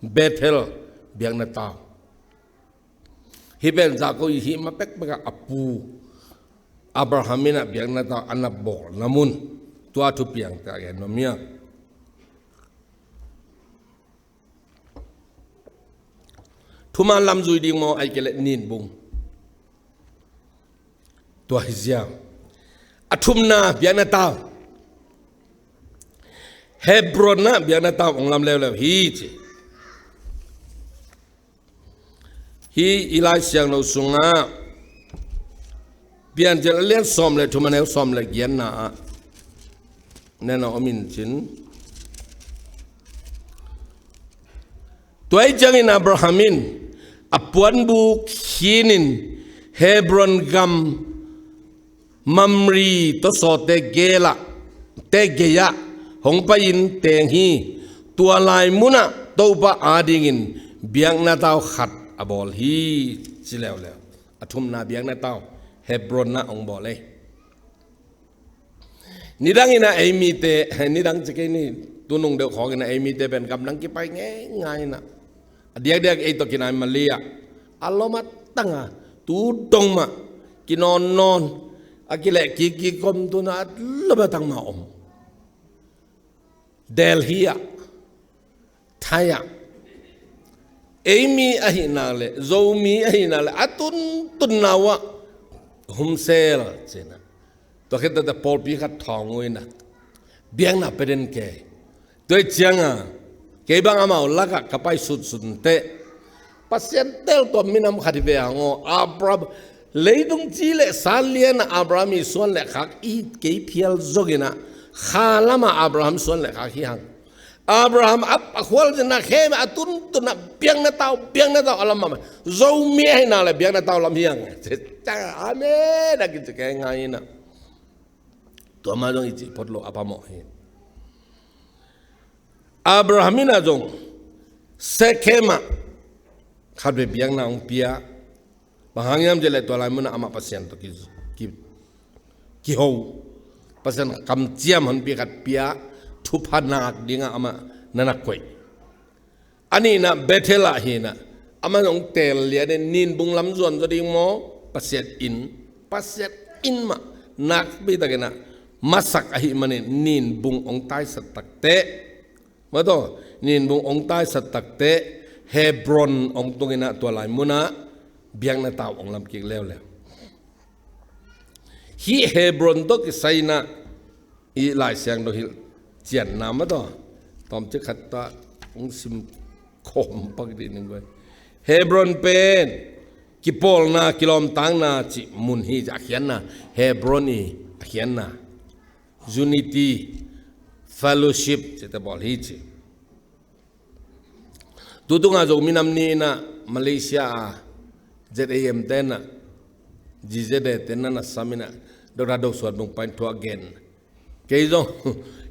Bethel biakna tau. Hih pen Jacob i hih ma pekpek ah a pu Abraham in ah biakna tau a na bawlna mun, tua thupiangte a gen nuam hi a. Thuman lam zui ding maw, ahih kei leh ninbung? Tua hi ziau. A thumna biakna tau, Hebron ah biakna tau hong lam leuleu hi ci. Hih i Lai Siangtho sungah Piancil a lian sawm le thum, a neu sawm le giatna ah na na om in cin. Tua ahih ciangin Abraham in a puanbuk khinin Hebron gam Mamre tawsawte gel-ah, te gei-ah hong pai-in teng hi. Tua lai munah Topa adingin biakna tau khat a bawl hi, ci leuleu. A thumna biakna tau Hebron ah hong bawl ei. Nidang in ah ei mite, nidang ci kei ni, tu nung deuh khawng in ah ei mite pen gamdang kipai ngeingai in ah, a diakdiak ei tawh kinai mah leh a lom a tang a, tu dong mah kinawnnawn, a kileh kik kik om, tu-in ah a lom a tang mah om. Delhi ah, Thai ah, ei mi ahih nak leh, Zomi ahih nak leh, a tuntunna uh ah humsel ci-in ah, tua khit teh pawlpi khat thawng uh in ah, biakna pia den kei. Tua ahih ciangin kei bang amau lakah ka pai sutsut teh, Pasian teltuam minam khat hi ve hang aw. Abraham, leitung ci le sa lian ah Abraham i suan le khak i kei phial zongin ah, kha lamah Abraham suan le khak hi hang. Abraham a, a khualzinna khempeuh a tuntunna biakna tau, biakna tau a lam mahmah. Zomi ahih nak leh biakna tau lam hi hang. Amen a kici kei ngai in ah, tua mah zong i cih phot loh a phamawh hi. Abraham in ah zong Shekhem ah khatvei biakna hong pia. Bang hang hiam cih leh tua lai munah amah Pasian tawh ki, ki, kiho, Pasian kamciam honpi khat pia, thupha nak dingah amah na na koih. A nihna Bethel ah hi-in ah, amah hong teel lian in, ninbung lam zuan zaw ding maw, Pasian inn, Pasian inn mah nakpi takin ah masak ahih manin ninbung hong taisat tak teh, maw taw, ninbung hong taisat tak teh Hebron hong tung in ah, tua lai munah biakna tau hong lam kik leuleu. Hih Hebron tawh kisai in ah i Lai Siangtho hilhcianna, maw taw, tawmcik khat tawh hong sim khawm pak dih ning guai. Hebron pen kipawlna, kilawmtatna cih mun hi ci, a khiatna, Hebron i a khiatna, unity, fellowship cihte bawl hi ci. Tutung ah Zomi Nam Ni in ah Malaysia ah Z A M te in ah, G Z A te in ah na sam in ah, Doctor Do Suan Bung pa in thu a gen. Kei zong,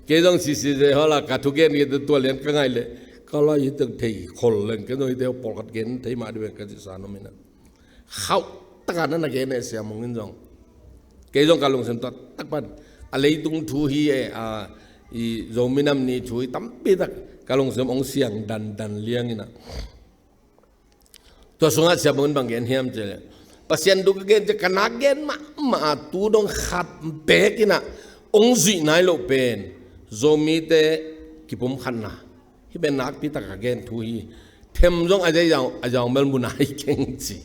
kei zong C C Z Hall ah ka thugen kei tua lian ka ngai leh, ka lai hi teng thei khol leng, kei zong hite pawlkhat gen thei mah dih veng ka cihsa nuam in ah. Khauh takin na na gen e, Sia Mung in zong. Kei zong ka lungsim tawh tak pan, a leitung thu hi e, a, i Zomi Nam Ni thu hi, tampi tak ka lungsim hong siang dandan liang in ah. Tua sungah Sia Mung in bang gen hiam cih leh, Pasian thu ka gen ciang ka nak gen mahmah a, tu dong khat beek in ah hong zuih nai loh pen Zomite kipumkhatna. Hih pen nakpi tak a gen thu hi. Them zong a zai zang, a zang bel mu nai keng ci.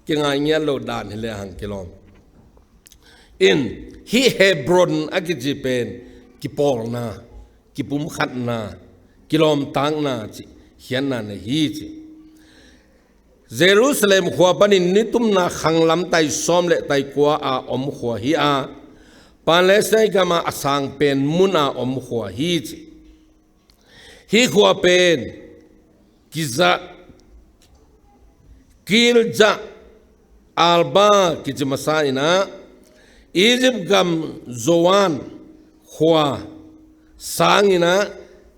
Kingai ngiat loh dan hi leh hang kilawm. In, hih Hebron a kici pen kipawlna, kipumkhatna, kilawmtatna cih khiatna nei hi ci. Jerusalem khua panin nitumna khanglam tai sawm le tai kua a om khua hi a, Palestina gam a a sang pen mun a om khua hi ci. Hih khua pen kizah, kilzah, Arba kici masa in ah, Egypt gam Zoan khua sangin ah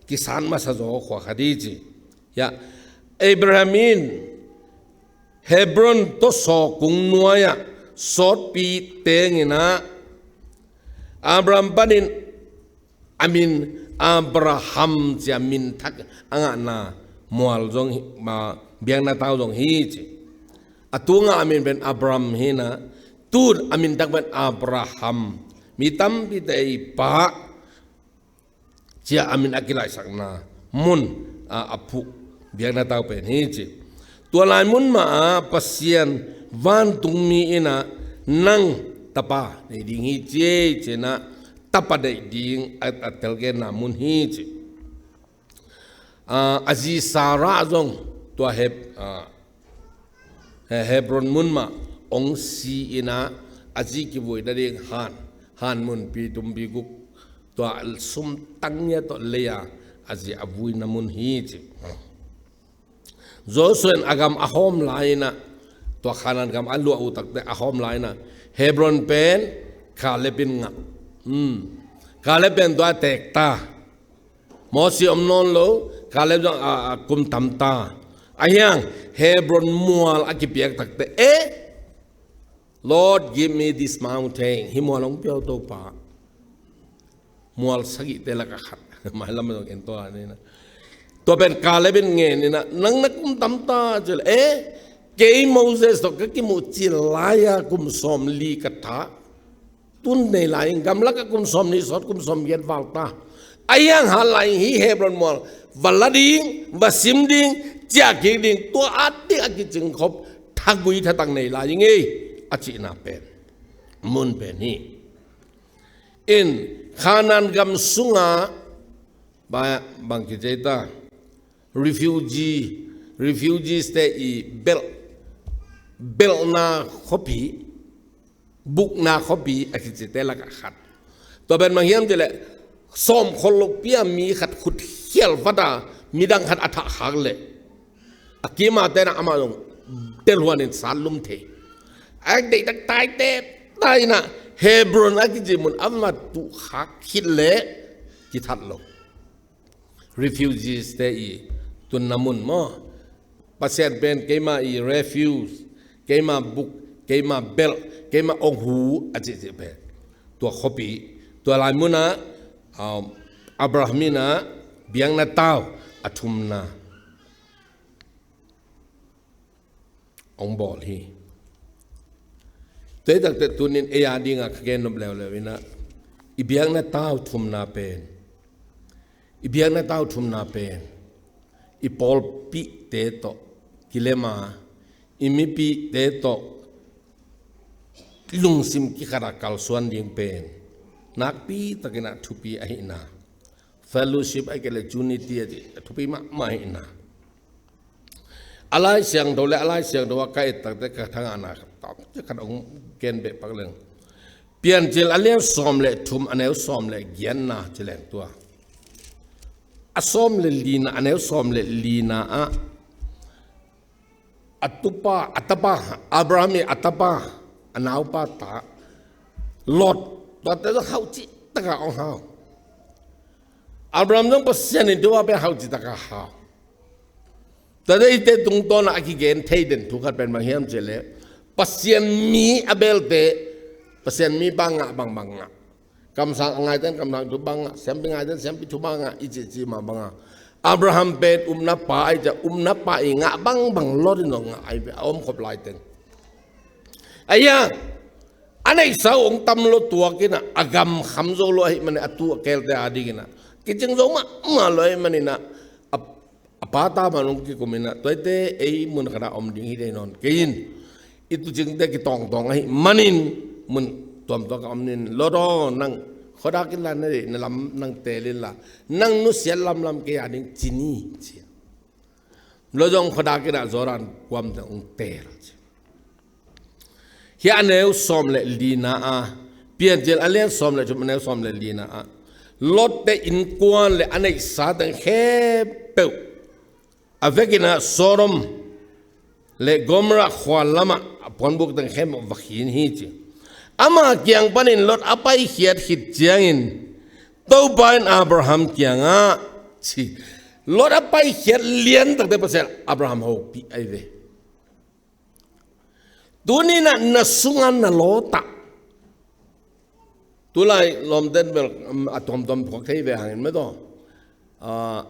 kisat masa zaw khua khat hi ci. Hiah Abraham in Hebron tawh sawkung nuai-ah sawtpi tengin ah, Abraham panin a min Abraham ci-a min thak a ngahna mual zong hi, ma, biakna tau zong hi ci. A tu a ngah a min pen Abram hi-in ah, tu a min thak pen Abraham, mi tampite i pa ci-a a min a kilaihsakna mun a, a phuh biakna tau pen hi ci. Tua lai mun mah ah Pasian vantungmi in ah nang tapa nei ding hi ci, ci-in ah tapa neih ding a, a telgenna mun hi ci. A, a zi Sarah zong tua Heb-, a, He-, Hebron mun mah hong si in ah, a zi kivui nading Han, Han munpi tumpi guk, tua sum tang nia tawh lei-a a zi a vuina mun hi ci. Joshua in a gam a hawm lai-in ah, tua Kanaan gam a luah uh takteh a hawm lai-in ah, Hebron pen Kaleb in ngah. Hmm. Kaleb pen tua tekta. Mosi om nawn lo, Kaleb zong a, a kum tamta. Ahi hang Hebron mual a kipiak takteh, eh, Lord, give me this mountain. Hih mual hong pia aw Topa. Mual sagihte lakah khat. Mailam zong en to a ni na. Tua pen Kaleb in ngen in ah, nang na kum tamta ci leh, eh, kei Moses tawh ka kimuh cil lai-a kum sawmli ka thah. Tun nei lai ing, gamlakah kum sawmnih sawt kum sawmgiat val ta. Ahi hang hat lai ing, hih Hebron mual va la ding, va sim ding, ciah kik ding, tua at ding a kicingkhop thagui thatang nei lai ing ei, a cihna pen, mun pen hi. In Kanaan gam sungah ba, bang kici ta, refugee, refugees te i belh, belhna khuapi, bukna khuapi a kicite lakah khat. Tua pen bang hiam cih leh, sawmkholh lopi-a mi khat khut khial vat a, midang khat a thah khak leh, a kim a ten ah amah zong delhuan in sat lum thei. A deihtak taite ta in ah, Hebron a kici mun amah tuh khak khit leh kithat lo. Refugees te i tunna mun maw. Pasian pen keima i refuge, keima buk, keima belh, keima ong hu a cihcih pen. Tua khuapi, tua lai mun ah, um, Abraham in ah biakna tau a thumna hong bawl hi. Tua hi takteh tuni-in ei a dingah ka gen nop leuleu in ah, i biakna tau thumna pen, i biakna tau thumna pen, i pawlpihte tawh kilem a, i mipihte tawh lungsim kikhat a kalsuan ding pen nakpi takin ah thupi ahihna. Fellowship ahih kei leh unity a cih a thupi mahmah ahihna. A Lai Siangtho le a Lai Siangtho a ka et takteh ka thangahna khat hong gen beh pak leng. Piancil a lian sawm le thum, a neu sawm le giatna ci leng tua, a sawm le lina, a neu sawm le lina ah, a tupa, a tapa, Abraham i a tapa, a naupa ta Lot, tuate zong hauh cihtaka hong hau. Abraham zong Pasian in tupa pen hauh cihtaka hau. Tuate hihte tungtawn ah a kigen thei den thu khat pen bang hiam cih leh, Pasian mi a belte, Pasian mipa ngah bangbang ngah. Kamsang a ngaite in kamsang thupha ngah, siampi ngaite in siampi thupha ngah, i cihcih mah bang a, Abraham pen upna pa ahi ciang, upna pa i ngah bangbang Lot in zong ngah ahi ve, a omkhop lai teng. Ahi a, a neihsa uh hong tam lo tuak in ah, a gam kham zo lo ahih manin, a tu a kelte a ding in ah kicing zo mahmah lo ahih manin ah, a a pa ta man hong kikum in ah, tuate ei mun khat ah om ding hi thei nawn kei in, i tuucingte kitawngtawng ahih manin, mun tuamtuam ah om ning. Lot aw, nang khuadak inla, na deih na lam nang teel inla, nang nusiat lamlam kei a ding ci ni, ci a. Lot zong khuadak in ah Jordan kuamte hong teel, ci. Hih a neu sawm le lina ah, Piancil a lian sawm le thum, a neu sawm le lina ah, Lot te innkuan le a neihsa teng khempeuh, a vekin ah Sodom, le Gomorrah khua lamah a puanbuk teng khempeuh va khin hi ci. Ama kiang panin Lot a paikhiat khit ciangin Topa in Abraham kiangah ci. Lot a paikhiat liantakte Pasian Abraham hopih ahi ve. Tuni-in ah na sungah na Lot ah, tulai lawmten bel, um, a tuamtuam phuak thei ve hangin mah tawh, ah,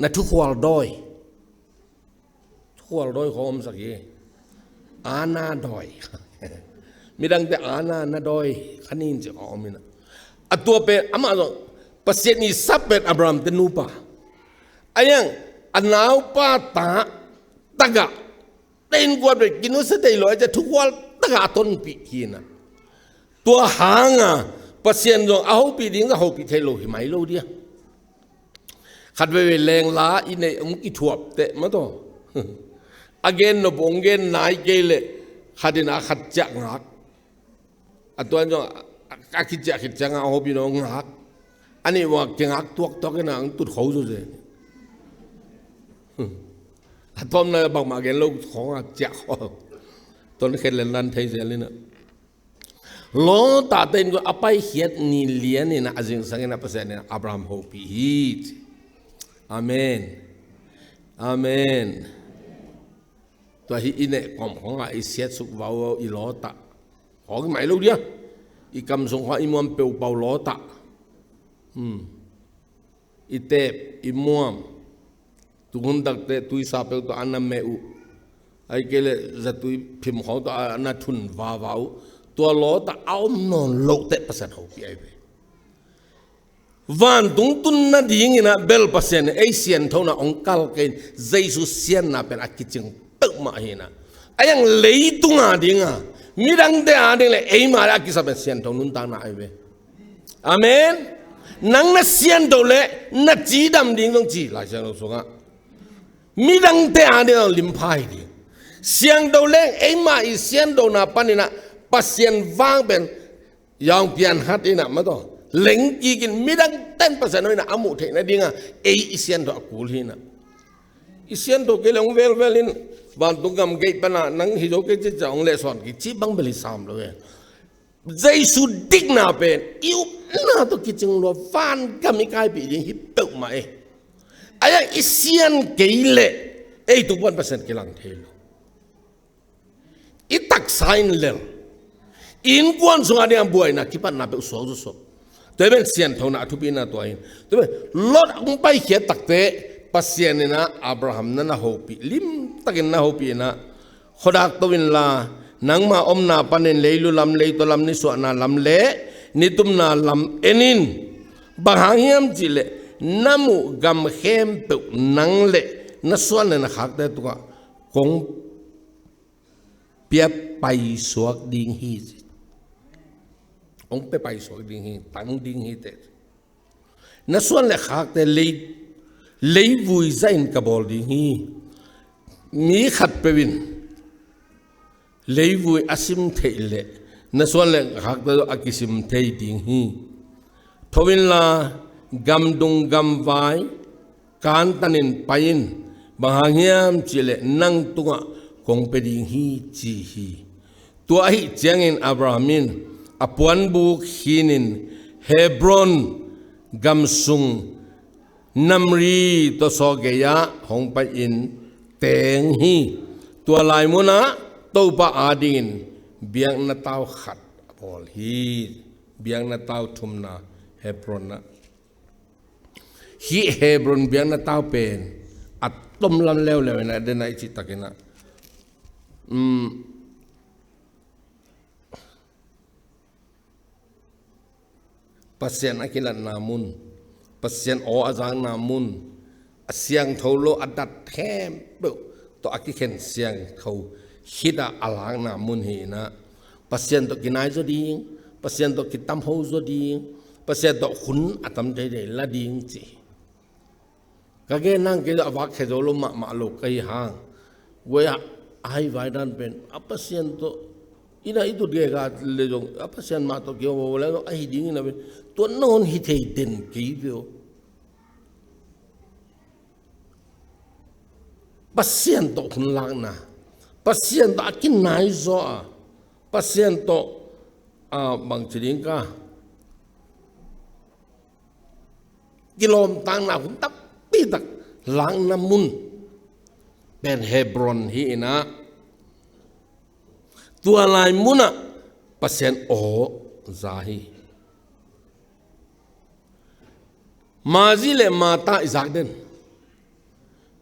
na thukhual dawi. Thukhual dawi khawng omsak hi. Ana dawi. Midangte ana na dawi kha ning ci khawng om hi-in ah, a tua pen amah zong Pasian i sap pen Abraham te nupa. A iang a naupa ta tagah te innkuan pen kinusia thei lo a, ci a thukhual tagah a tonpih hi-in ah, tua hanga Pasian zong a hopih ding a hopih thei lo hi mai lo dia. Khat veivei lengla i neih hong kithuap teh mah tawh, a gen nop hong gen nai kei leh khat in a khat ciah ngak. A tua in zong a, a kiciah khit ciangah a hopih nawn ngak. A nih uh a kingak tuaktuak in a hong tut kho zo zen. A tawpna bangmah gen lo khawng a ciah kho. Ton khen len dan thei zel in ah, Lot a te in a paikhiat ni lian in ah a zingsang in ah Pasian in Abraham hopih hi. Amen. Amen. Tua hi i neih kawm khawngah i siatsuk vauvau i Lot ah. Khawng hi mai lo dia. I kam sung khawng i muam peuhpeuh Lot ah. Hmm. I teep, i muam. Tuhun takte tuisa peuh tawh a na meh uh. Ahih kei leh zatui phim khawng tawh a na thun vava uh. Tua Lot ah a om nawn loh teh Pasian hopih ahi ve. Vantung tun nadingin ah bel Pasian in ei sianthona hong kal kei in, Jesu sianna pen a kicing peuhmah hi-in ah, a iang leitung a ding a, midangte a ding le eima le a kisap pen siantho nuntakna ahi ve. Amen. Nang na siantho le na cidam ding zong ci Lai Siangtho sungah, midangte a ding zong limpha hi ding. Siangtho leng eima i sianthona panin ah Pasian vang pen yaung pian hat in ah mah tawh leng kik in, midangte in Pasian hoihna a muh theih nading a ei i siantho a kul hi-in ah, i siantho kei leh hong velvel in, vantung gam gei pan ah nang hi zo kei ci ci a hong lehsuan kik cih bang bel hi sam lo e. Jesu dikna pen i upna tawh kicing lua, van gam i kaipih ding hi peuhmah e. A iang i sian kei leh ei tung pan Pasian kilang thei lo. I taksa in lel, i innkuan sungah ding a buaina kipatna peuh suak zawsawh. Tua hi pen sianthona a thupina tua hi. Tua hi pen Lot hong paikhiat takteh Pasian in ah Abraham na na hopih, limtakin na hopih in ah, khuadak to inla, nangma omna panin leilu lam, leitaw lam, nisuahna lam le nitumna lam en in. Bang hang hiam cih leh na muh gam khempeuh nang le na suan le na khakte tungah kong pia paisuak ding hi. Hong pia paisuak ding hi, tang ding hi teh. Na suan le khakte lei, leivui zahin ka bawl ding hi. Mi khatpeuh in leivui a sim theih leh na suan le khakte a kisim thei ding hi. Tho inla, gamdung gamvai kantanin pai in, bang hang hiam cih leh nang tungah kong pia ding hi, ci hi. Tua ahih ciangin Abraham in a puanbuk khinin Hebron gam sung Mamre tawsaw gei-ah hong pai-in teng hi. Tua lai munah Topa adingin biakna tau khat a bawl hi. Biakna tau thumna Hebron ah. Hih Hebron biakna tau pen a tomlam leuleu in ah, den ah i cih takin ah, um, Pasian a kilatna mun, Pasian aw a zakna mun, a siangtho lo a dat khempeuh tawh a kikhen siangtho khit ah a lakna mun hi in ah, Pasian tawh kinai zaw ding, Pasian tawh kitamho zaw ding, Pasian tawh hun a tam teitei la ding ci hi. Ka gen nang kei a vak khe zo lo mahmah lo ka hi hang. Guai ah a haivai dan pen a Pasian tawh, inn ah i tut gega le zong a Pasian mah tawh kiho le zong a hi ding in ah pen tua nawn hi thei den kei ve aw. Pasian tawh hun lakna, Pasian tawh a kinai zaw a, Pasian tawh, a, bangci ding ka, kilawmtatna hun tampi tak lakna mun pen Hebron hi inah, tua lai munah Pasian aw za hi. Mazi le Mata i zak den.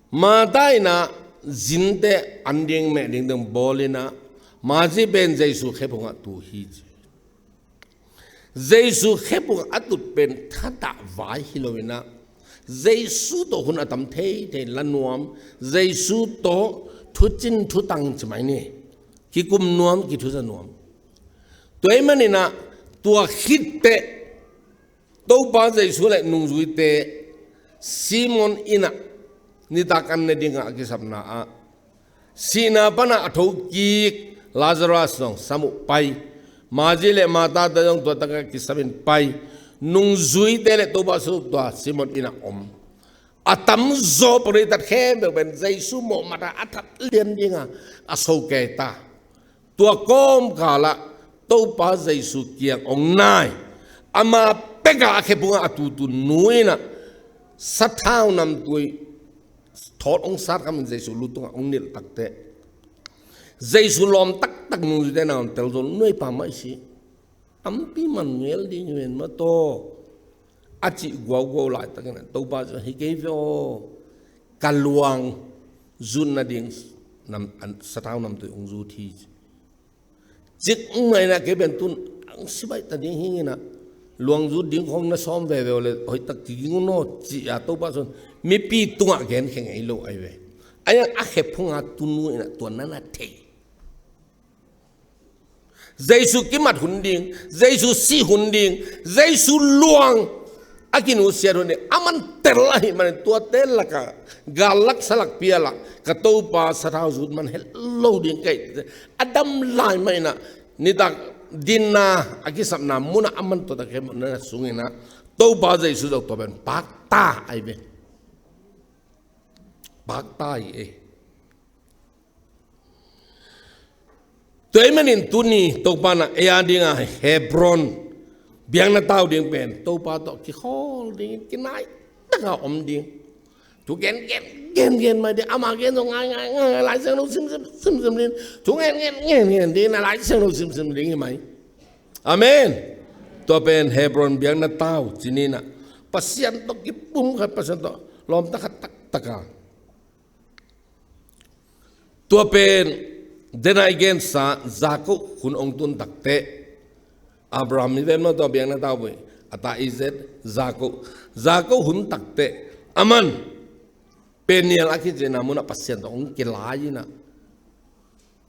Mata inah zinte an ding meh ding ding bawl inah, Mazi pen Jesu khephungah tu hi ci. Jesu khephungah a tut pen thadah vai hi lo inah, Jesu tawh hun a tam theithei la nuam, Jesu tawh thucin thutang ci mai ni, kikum nuam, kithuza nuam. Tua ahih maninah tua khitteh Topa Jesu le nungzuite Simon innah nitak an ne dingah a kisapna ah, sihna panah a thokik Lazarus zong sam uh pai, Mazi le Mata te zong tua takah kisam in pai, nungzuite le Topa Jesu tua Simon innah om. A tamzaw paritat khempeuh pen Jesu mawhmat a a that lian dingah a sokei ta. Tua kawmkalah Topa Jesu kiang hong nai, ama pekah a khephungah a tutu nu innah sathau namtui thawt hong sat khamin Jesu lu tungah hong nilh takteh, Jesu lawm taktak nungzuite na hong tel zo, nuai pa mah i si, tampi man ngel ding hi ven mah taw, a cih guauguau laitakin ah Topa Jesu hi kei ve aw, ka luang zut nading nam, an, sathau namtui hong zut hi ci. Cik mai na kei pen tun ang sibai ta ding hing inah, luang zut ding khong na sawm veve le hoih tak kiging un aw ci a Topa Jesu mipi tungah gen khe ngei lo ahi ve. Ahi hang a khephunga tunu inah tua na na thei. Jesu kimat hun ding, Jesu sih hun ding, Jesu luang a kinusiat hun ding, a man tel ahih manin tuate lakah, gal lak sa lak pia lak, ka Topa sathau zut man het lo ding kei. A dam lai mah inah, nitak dinna a kisapna munah a man tuata kei munah sung inah, Topa Jesu zong tua pen pakta ahi ve. Pakta hi e. Tua ahih manin tuni Topa na ei a dinga Hebron biakna tau ding pen Topa tawh kikhawl dingin kinai taka om ding. Thu gen gen gen gen mai ding, ama gen zong ngai ngai ngai ngai, Lai Siangtho sim sim sim sim ding. Thu gen gen gen gen ding na Lai Siangtho sim sim ding hi mai. Amen. Tua pen Hebron biakna tau ci ni inah, Pasian tawh kipumkhat, Pasian tawh lawmta khat taktaka. Tua pen dena i gensa Jakob hun hong tun takteh, Abraham i ven maw, tua biakna tau bui a ta Isaac, Jakob, Jakob hun takteh, aman Peniel a kicihna munah Pasian tawh hong kilai inah,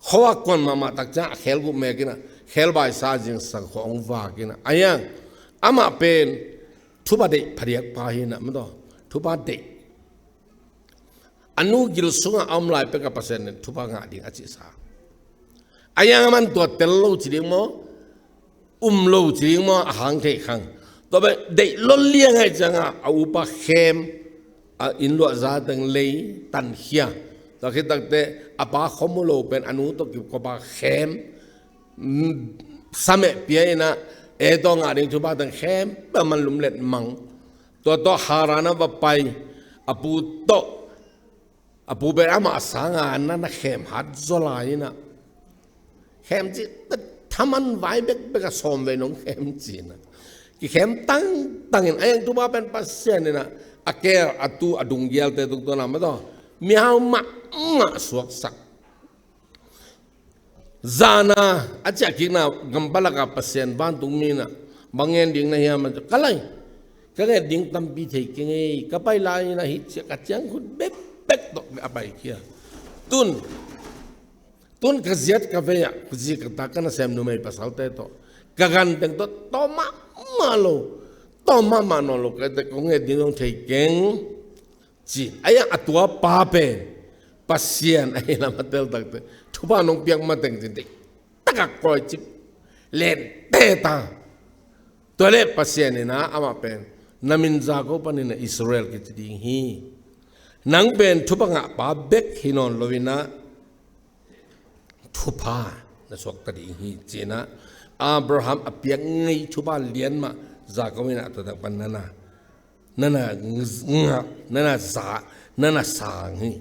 khua kuan mahmah tak ciang a khel guh mek inah, khel baisa zingsak khua hong vak inah. Ahi hang amah pen thupha deih phadiak pa hi inah, maw taw, thupha deih. A nu gil sungah a om lai pekah Pasian in thupha ngah ding a cihsa. Ahi hang aman tua tel lo ci ding maw, um lo ci ding maw, a hang thei khang. Tua pen deih lon liang ahih ciangah a upa khem, a inn luahza teng lei tankhia. Tua khit takteh a pa khom uh lo pen a nu tawh kipkop a khem, mm, sameh pia inah, e tawh ngah ding thupha teng khem, a man lumlet mang. Tua tawh Haran ah va pai, a pu tawh, a pu pen amah a sanga na na khem hat zaw lai inah, khem ci, thaman vai bekbek a sawm vei nong khem ci inah, kikhem tangtangin, ahi hang thupha pen Pasian inah a kel, a tu, a dunggialte tuk tuanah maw taw, mihau mahmah suaksak. Zana a ciahkikna gampa lakah Pasian vantungmi inah bang ngen ding na hiam a, ka lai, ka nget ding tampi thei keng ei, ka pai lai inah hih ciah ka ciangkhut bekbek tawh a paikhia. Tun, tun ka ziat ka vei ah, ka zi ka ta, ka nasem numei pasalte tawh, ka ganteng tawh tawm mahmah lo, tawm mahmah nawn lo, ka kong nget ding zong thei keng ci-in, ahi hang a tua pa pen Pasian ahi lam a tel takteh, thupha nong piak mateng ci-in deih takah kawi cip lente ta. Tua leh Pasian inah amah pen, na min Jakob paninah Israel kici ding hi. Nang pen thupha ngah pa bek hi nawn lo inah, thupha na suakta ding hi, ci-in ah Abraham a piak ngei thupha lian mah Jacob in ah tua tak pan na na, na na ngah, na na za, na na sang hi.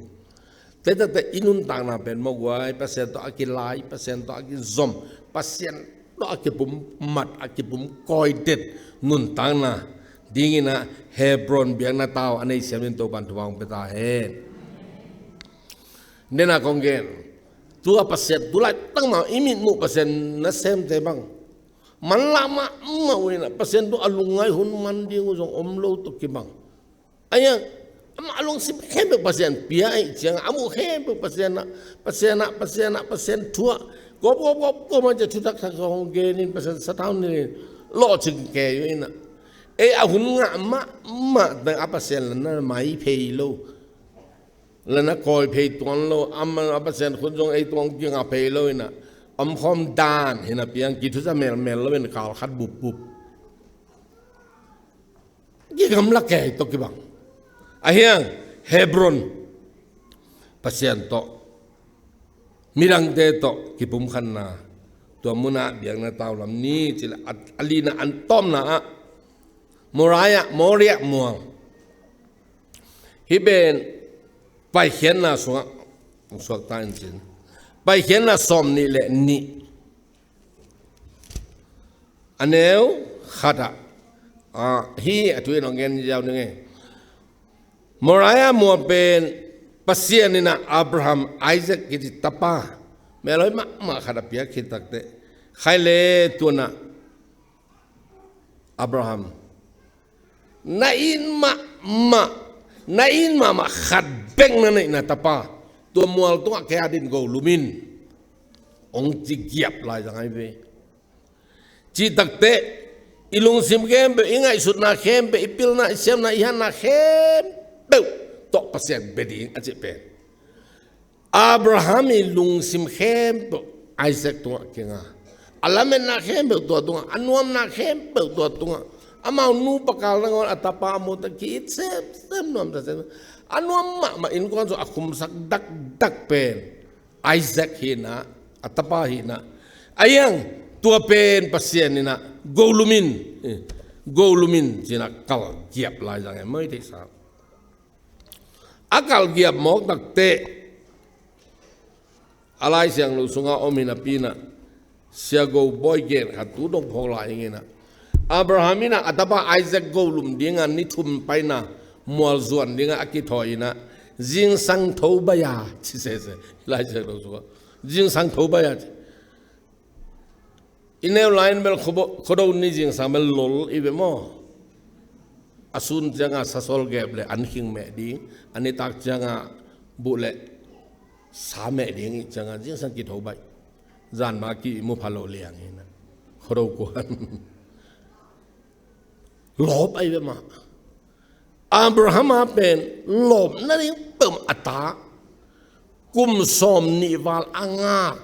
Tua takte i nuntakna pen mawh guai, Pasian tawh a kilai, Pasian tawh a kizom, Pasian tawh a kipum mat, a kipum kawi det nuntakna dingin ah Hebron biakna tau a nei siam in Topa'n thupha hong pia ta hen. Nena kong gen, tua Pasian, tu laitak mah i mitmuh Pasian nasemte bang manlah mahmah uh in ah, Pasian tawh a lungngai hun man ding uh zong om lo tawh kibang. Ahi hang amah a lungsim khempeuh Pasian pia ahih ciangin, a muh khempeuh Pasian ah, Pasian ah, Pasian ah, Pasian thu ah kawp, kawp, kawp, kawp, man ciang thuthak thak hong gen in, Pasian sathau nin in lawhcing kei uh in ah, ei a hun ngah mahmah teng a Pasian la na mai phei lo, la na kawi phei tuan lo, amah a Pasian khut zong ei tungah kingah phei lo in ah, omkhawm dan hi napi hang kithuza melmel lo in kal khat bupbup, kigamla kei tawh kibang. Ahi hang Hebron, Pasian tawh, midangte tawh kipumkhatna, tua mun ah biakna tau lam ni, ci leh a, a lina an tawpna ah Moriah, Moriah mual. Hih pen Paikhiatna sungah hong suakta in cin, Paikhiatna sawmnih le nih, a neu khat ah, ah, hih a thu in hong gen ziau ning ei. Moriah mual pen Pasian in ah Abraham, Isaac kici tapa melhoih mahmah khat a piak khit takteh, khai le tuan ah Abraham, na it mahmah, na it mahmah khat bek na neihna tapa, tua mual tungah kei a din go lum in, hong ci giap lai zang ahi ve. Cih takteh, i lungsim khempeuh, i ngaihsutna khempeuh, i pilna, i siamna, i hatna khempeuh tawh Pasian bia ding a cih pen Abraham i lungsim khempeuh Isaac tungah kinga. A lametna khempeuh tua tungah, a nuamna khempeuh tua tungah, amau nupa kal nangawn a tapa a muhte ki-it semsem, nuamsa semsem. A nuam mahmah innkuan sungah a khumsak dakdak pen Isaac hi-in ah, a tapa hi-in ah. Ahi hang tua pen Pasian in ah go lum in, eh, go lum in ci-in ah kal giap lai zang e, maw, i theihsa. A kal giap mawk takteh, a Lai Siangtho sungah om hi napi-in ah, Sia Go Bawi gen khat tu dong phawk lai ing in ah, Abraham in ah a tapa Isaac go lum dingin ni thum paina mual zuan dingin a kithawi in ah, zingsang tho baih a ci sese, Lai Siangtho sungah, zingsang tho baih a ci. I neu lai-in bel Khuado, Khuado ni zingsang bel lol i ve maw. A sun ciangin sasawl gep le an khing meh ding, a nitak ciangin buh le sa meh ding i hih ciangin zingsang kitho baih. Zan ma ki mu pha lo liang hi-in ah, Khuado kuan. Lawp ahi ve mah. Abraham a pen lawp nading peuhmah a ta, kum sawmnih val a ngak,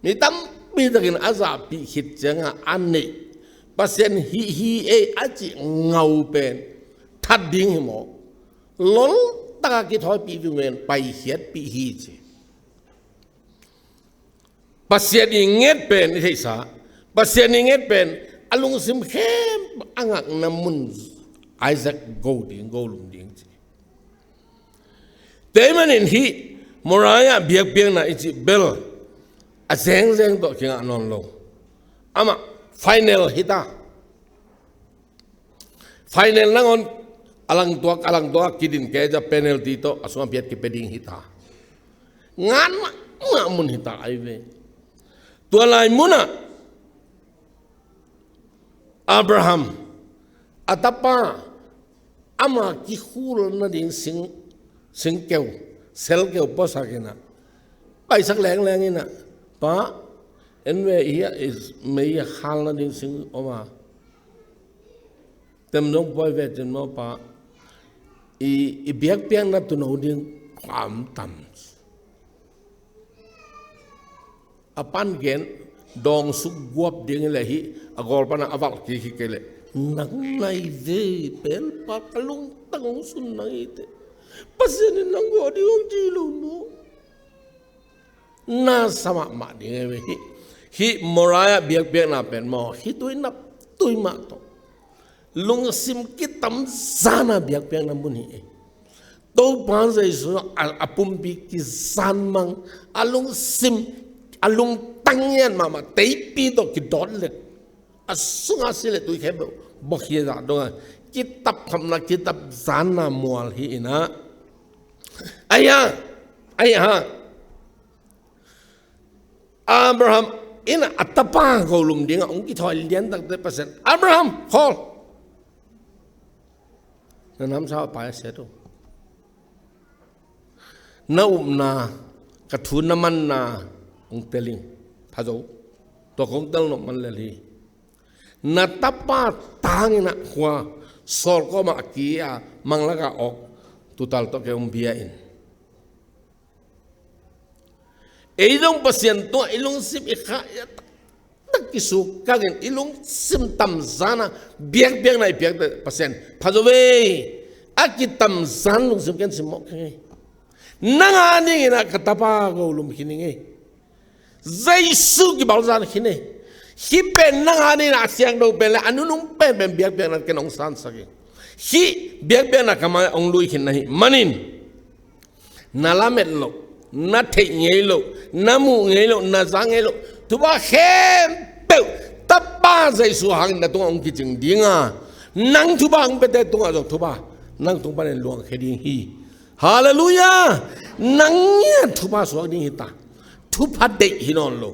mi tampi takin a zahpih khit ciangin a neih, Pasian hih hi ei a cih ngau pen that ding hi mawk. Loltak a kithawipi vingven paikhiatpih hi ci. Pasian i nget pen i theihsa, Pasian i nget pen a lungsim khempeuh a ngakna mun Isaac go ding, go lum ding ci. Tua ahih manin hih Moriah biakpiakna i cih bel a zengzeng tawh kingah nawn lo. Amah final hi ta. Final nangawn a langtuak, a langtuak kidin kei a, penalty tawh a sungah biat kipia ding hi ta. Ngan mahmah mun hi ta ahi ve. Tua lai munah Abraham a tapa ama kikhul nading sing, singkeu, selkeu puasak in ah, paisak lengleng in ah, pa, en ve, i mei a khal nading sing om a, tem zong puai ve cin maw pa, i, i biakpiakna tuuno ding kua om tam? A pan gen, dawngsuk guap ding hi leh hih a gawl panah a valh kik hi kei leh, nang nai ve, pelpak a lungtang hong sun nang hi teh. Pasian in nang guah ding hong ci lo maw? na sa mahmah ding hi ve. Hih Moriah biakpiakna pen maw, hih tui nap tui mah tawh lungsim kitamzana biakpiakna mun hi. Topa Jesu a, a pumpi kizanmang, a lungsim, a lungtang ngiat mahmah, teipi tawh kidawt let, a sungah si le tui khempeuh bawkhia zah dongah kitap khamna, kitap zanna mual hi inah. Aiha, aiha. Abraham in a tapa golum dingah hong kithawi lian takte Pasian, "Abraham, khawl. Na namsau a pai a siat uh. Na upna, ka thu na manna hong tel ing. Pha zo. Tua kong tel nop man lel hi. Na tapa tangin ah khua Saul kawmah a ki a manglak a awk tuutal tawh kei hong bia in." Ei zong Pasian tungah i lungsim i kha i a taktak kisuk kangin i lungsim tamzana biakpiakna i piakte Pasian, pha zo ve. A kitamzan lungsim ken simmawh keng ei. Nang a dingin ah ka tapa golum khin ing ei. Jesu kibalzan khin ei. Hih pen nang a dingin ah a siangtho pen le a nunung penpen biakpiakna ken hong sansak ing. Hih biakpiakna kamai hong lui khin na hih manin, na lamet loh, na theih ngei loh, na muh ngei loh, na za ngei loh thupha khempeuh tapa Jesu hangin na tungah hong kicing dinga, nang thupha hong piate tungah zong thupha nang tung panin luangkhia ding hi. Halleluiah. Nang ngiat thupha suak ding hi ta. Thupha deih hi nawn lo.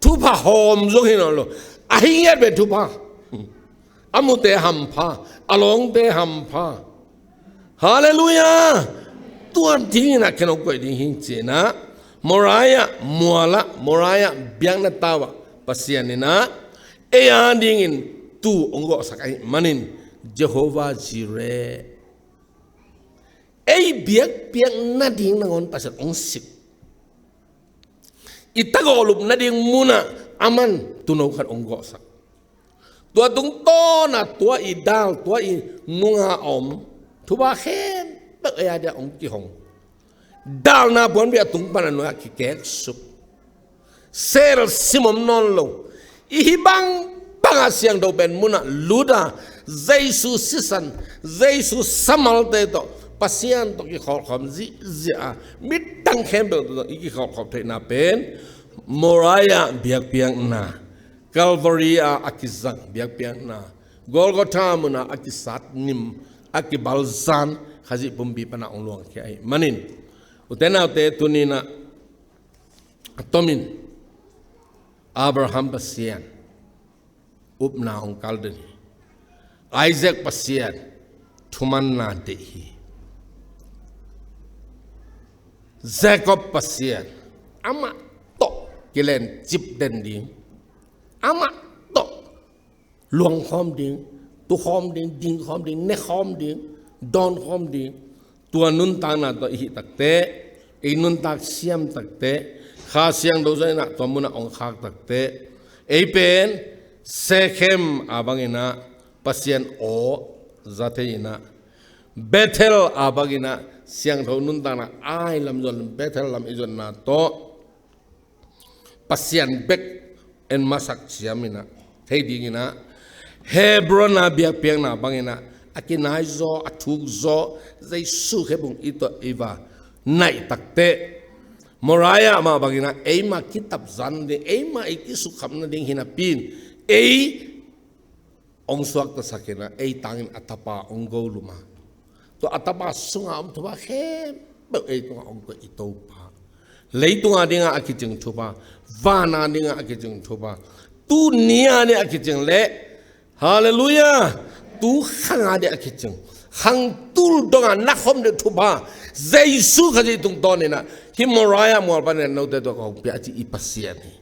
Thupha hawm zong hi nawn lo. A hi ngiat pen thupha. A mute hampha, a lawngte hampha. Halleluiah. Tua dingin ah ken hong koih ding hi ing ci inah Moriah mualah, Moriah biakna tauah Pasian inah ei a dingin tuu hong gawhsak ahih manin Jehovah Jireh. Ei biakpiak nading nangawn Pasian hong sik. I tagawh lup nading munah aman tuuno khat hong gawhsak. Tua tungtawna tua i dal, tua i nunga a om thupha khempeuh ei a dia hong kihong. Dalna puanpi a tung pana nuai-ah kikeksuk. Sel sim om nawn lo. I hih bangbang a siangtho pen munah lut a, Jesu sisan, Jesu samalte tawh, Pasian tawh kikholhkhawm zihziah a, midang khempeuh tawh i kikholhkhawm theihna pen Moriah biakpiakna, Calvary a a kizang biakpiakna, Golgotha munah a kisat nim, a kibalzan Khazih pumpi pana hong luangkhia ahih manin, ute naute, tuni inah a tomin Abraham Pasian upna hong kal den hi. Isaac Pasian thumanna deih hi. Jacob Pasian amah tawh kilencip den ding, amah tawh luangkhawm ding, tukhawm ding, dingkhawm ding, nekhawm ding, dawnkhawm ding. Tua nuntakna tawh i hih takte, i nuntak siam takte, Kha Siangtho zawh inah tua munah hong khak takte, ei pen Shekhem a bang inah Pasian aw za thei inah, Bethel a bang inah siangtho nuntakna Ai lam zon, Bethel lam i zonna tawh Pasian bek en masak siam inah thei ding inah, Hebron a biakpiakna bang inah a kinai zaw, a thuk zaw, Jesu khebung i tawh i va naih takte, Moriah mah bang inah eima kitap zan ding, eima i kisukkhapna ding hi napi in, ei hong suaktasak inah, ei tangin a tapa hong golum a, tua a tapa sunga om thupha khempeuh ei tungah hong koih i Topa. Leitunga dingah a kicing thupha, vana dingah a kicing thupha, tuni a dingah a kicing leh, halleluiah, tu khanga dingah a kicing, khang tul dongah na khawm ding thupha Jesu Khazih tungtawn inah hih Moriah mual panin note tawh ka hong pia a ci i Pasian hi.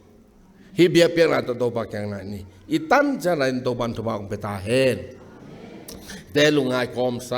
Hih biakpiakna tawh Topa kiang na ni. I tan ciang na in Topa in thupha hong pia ta hen. Te lungngai kawmsa.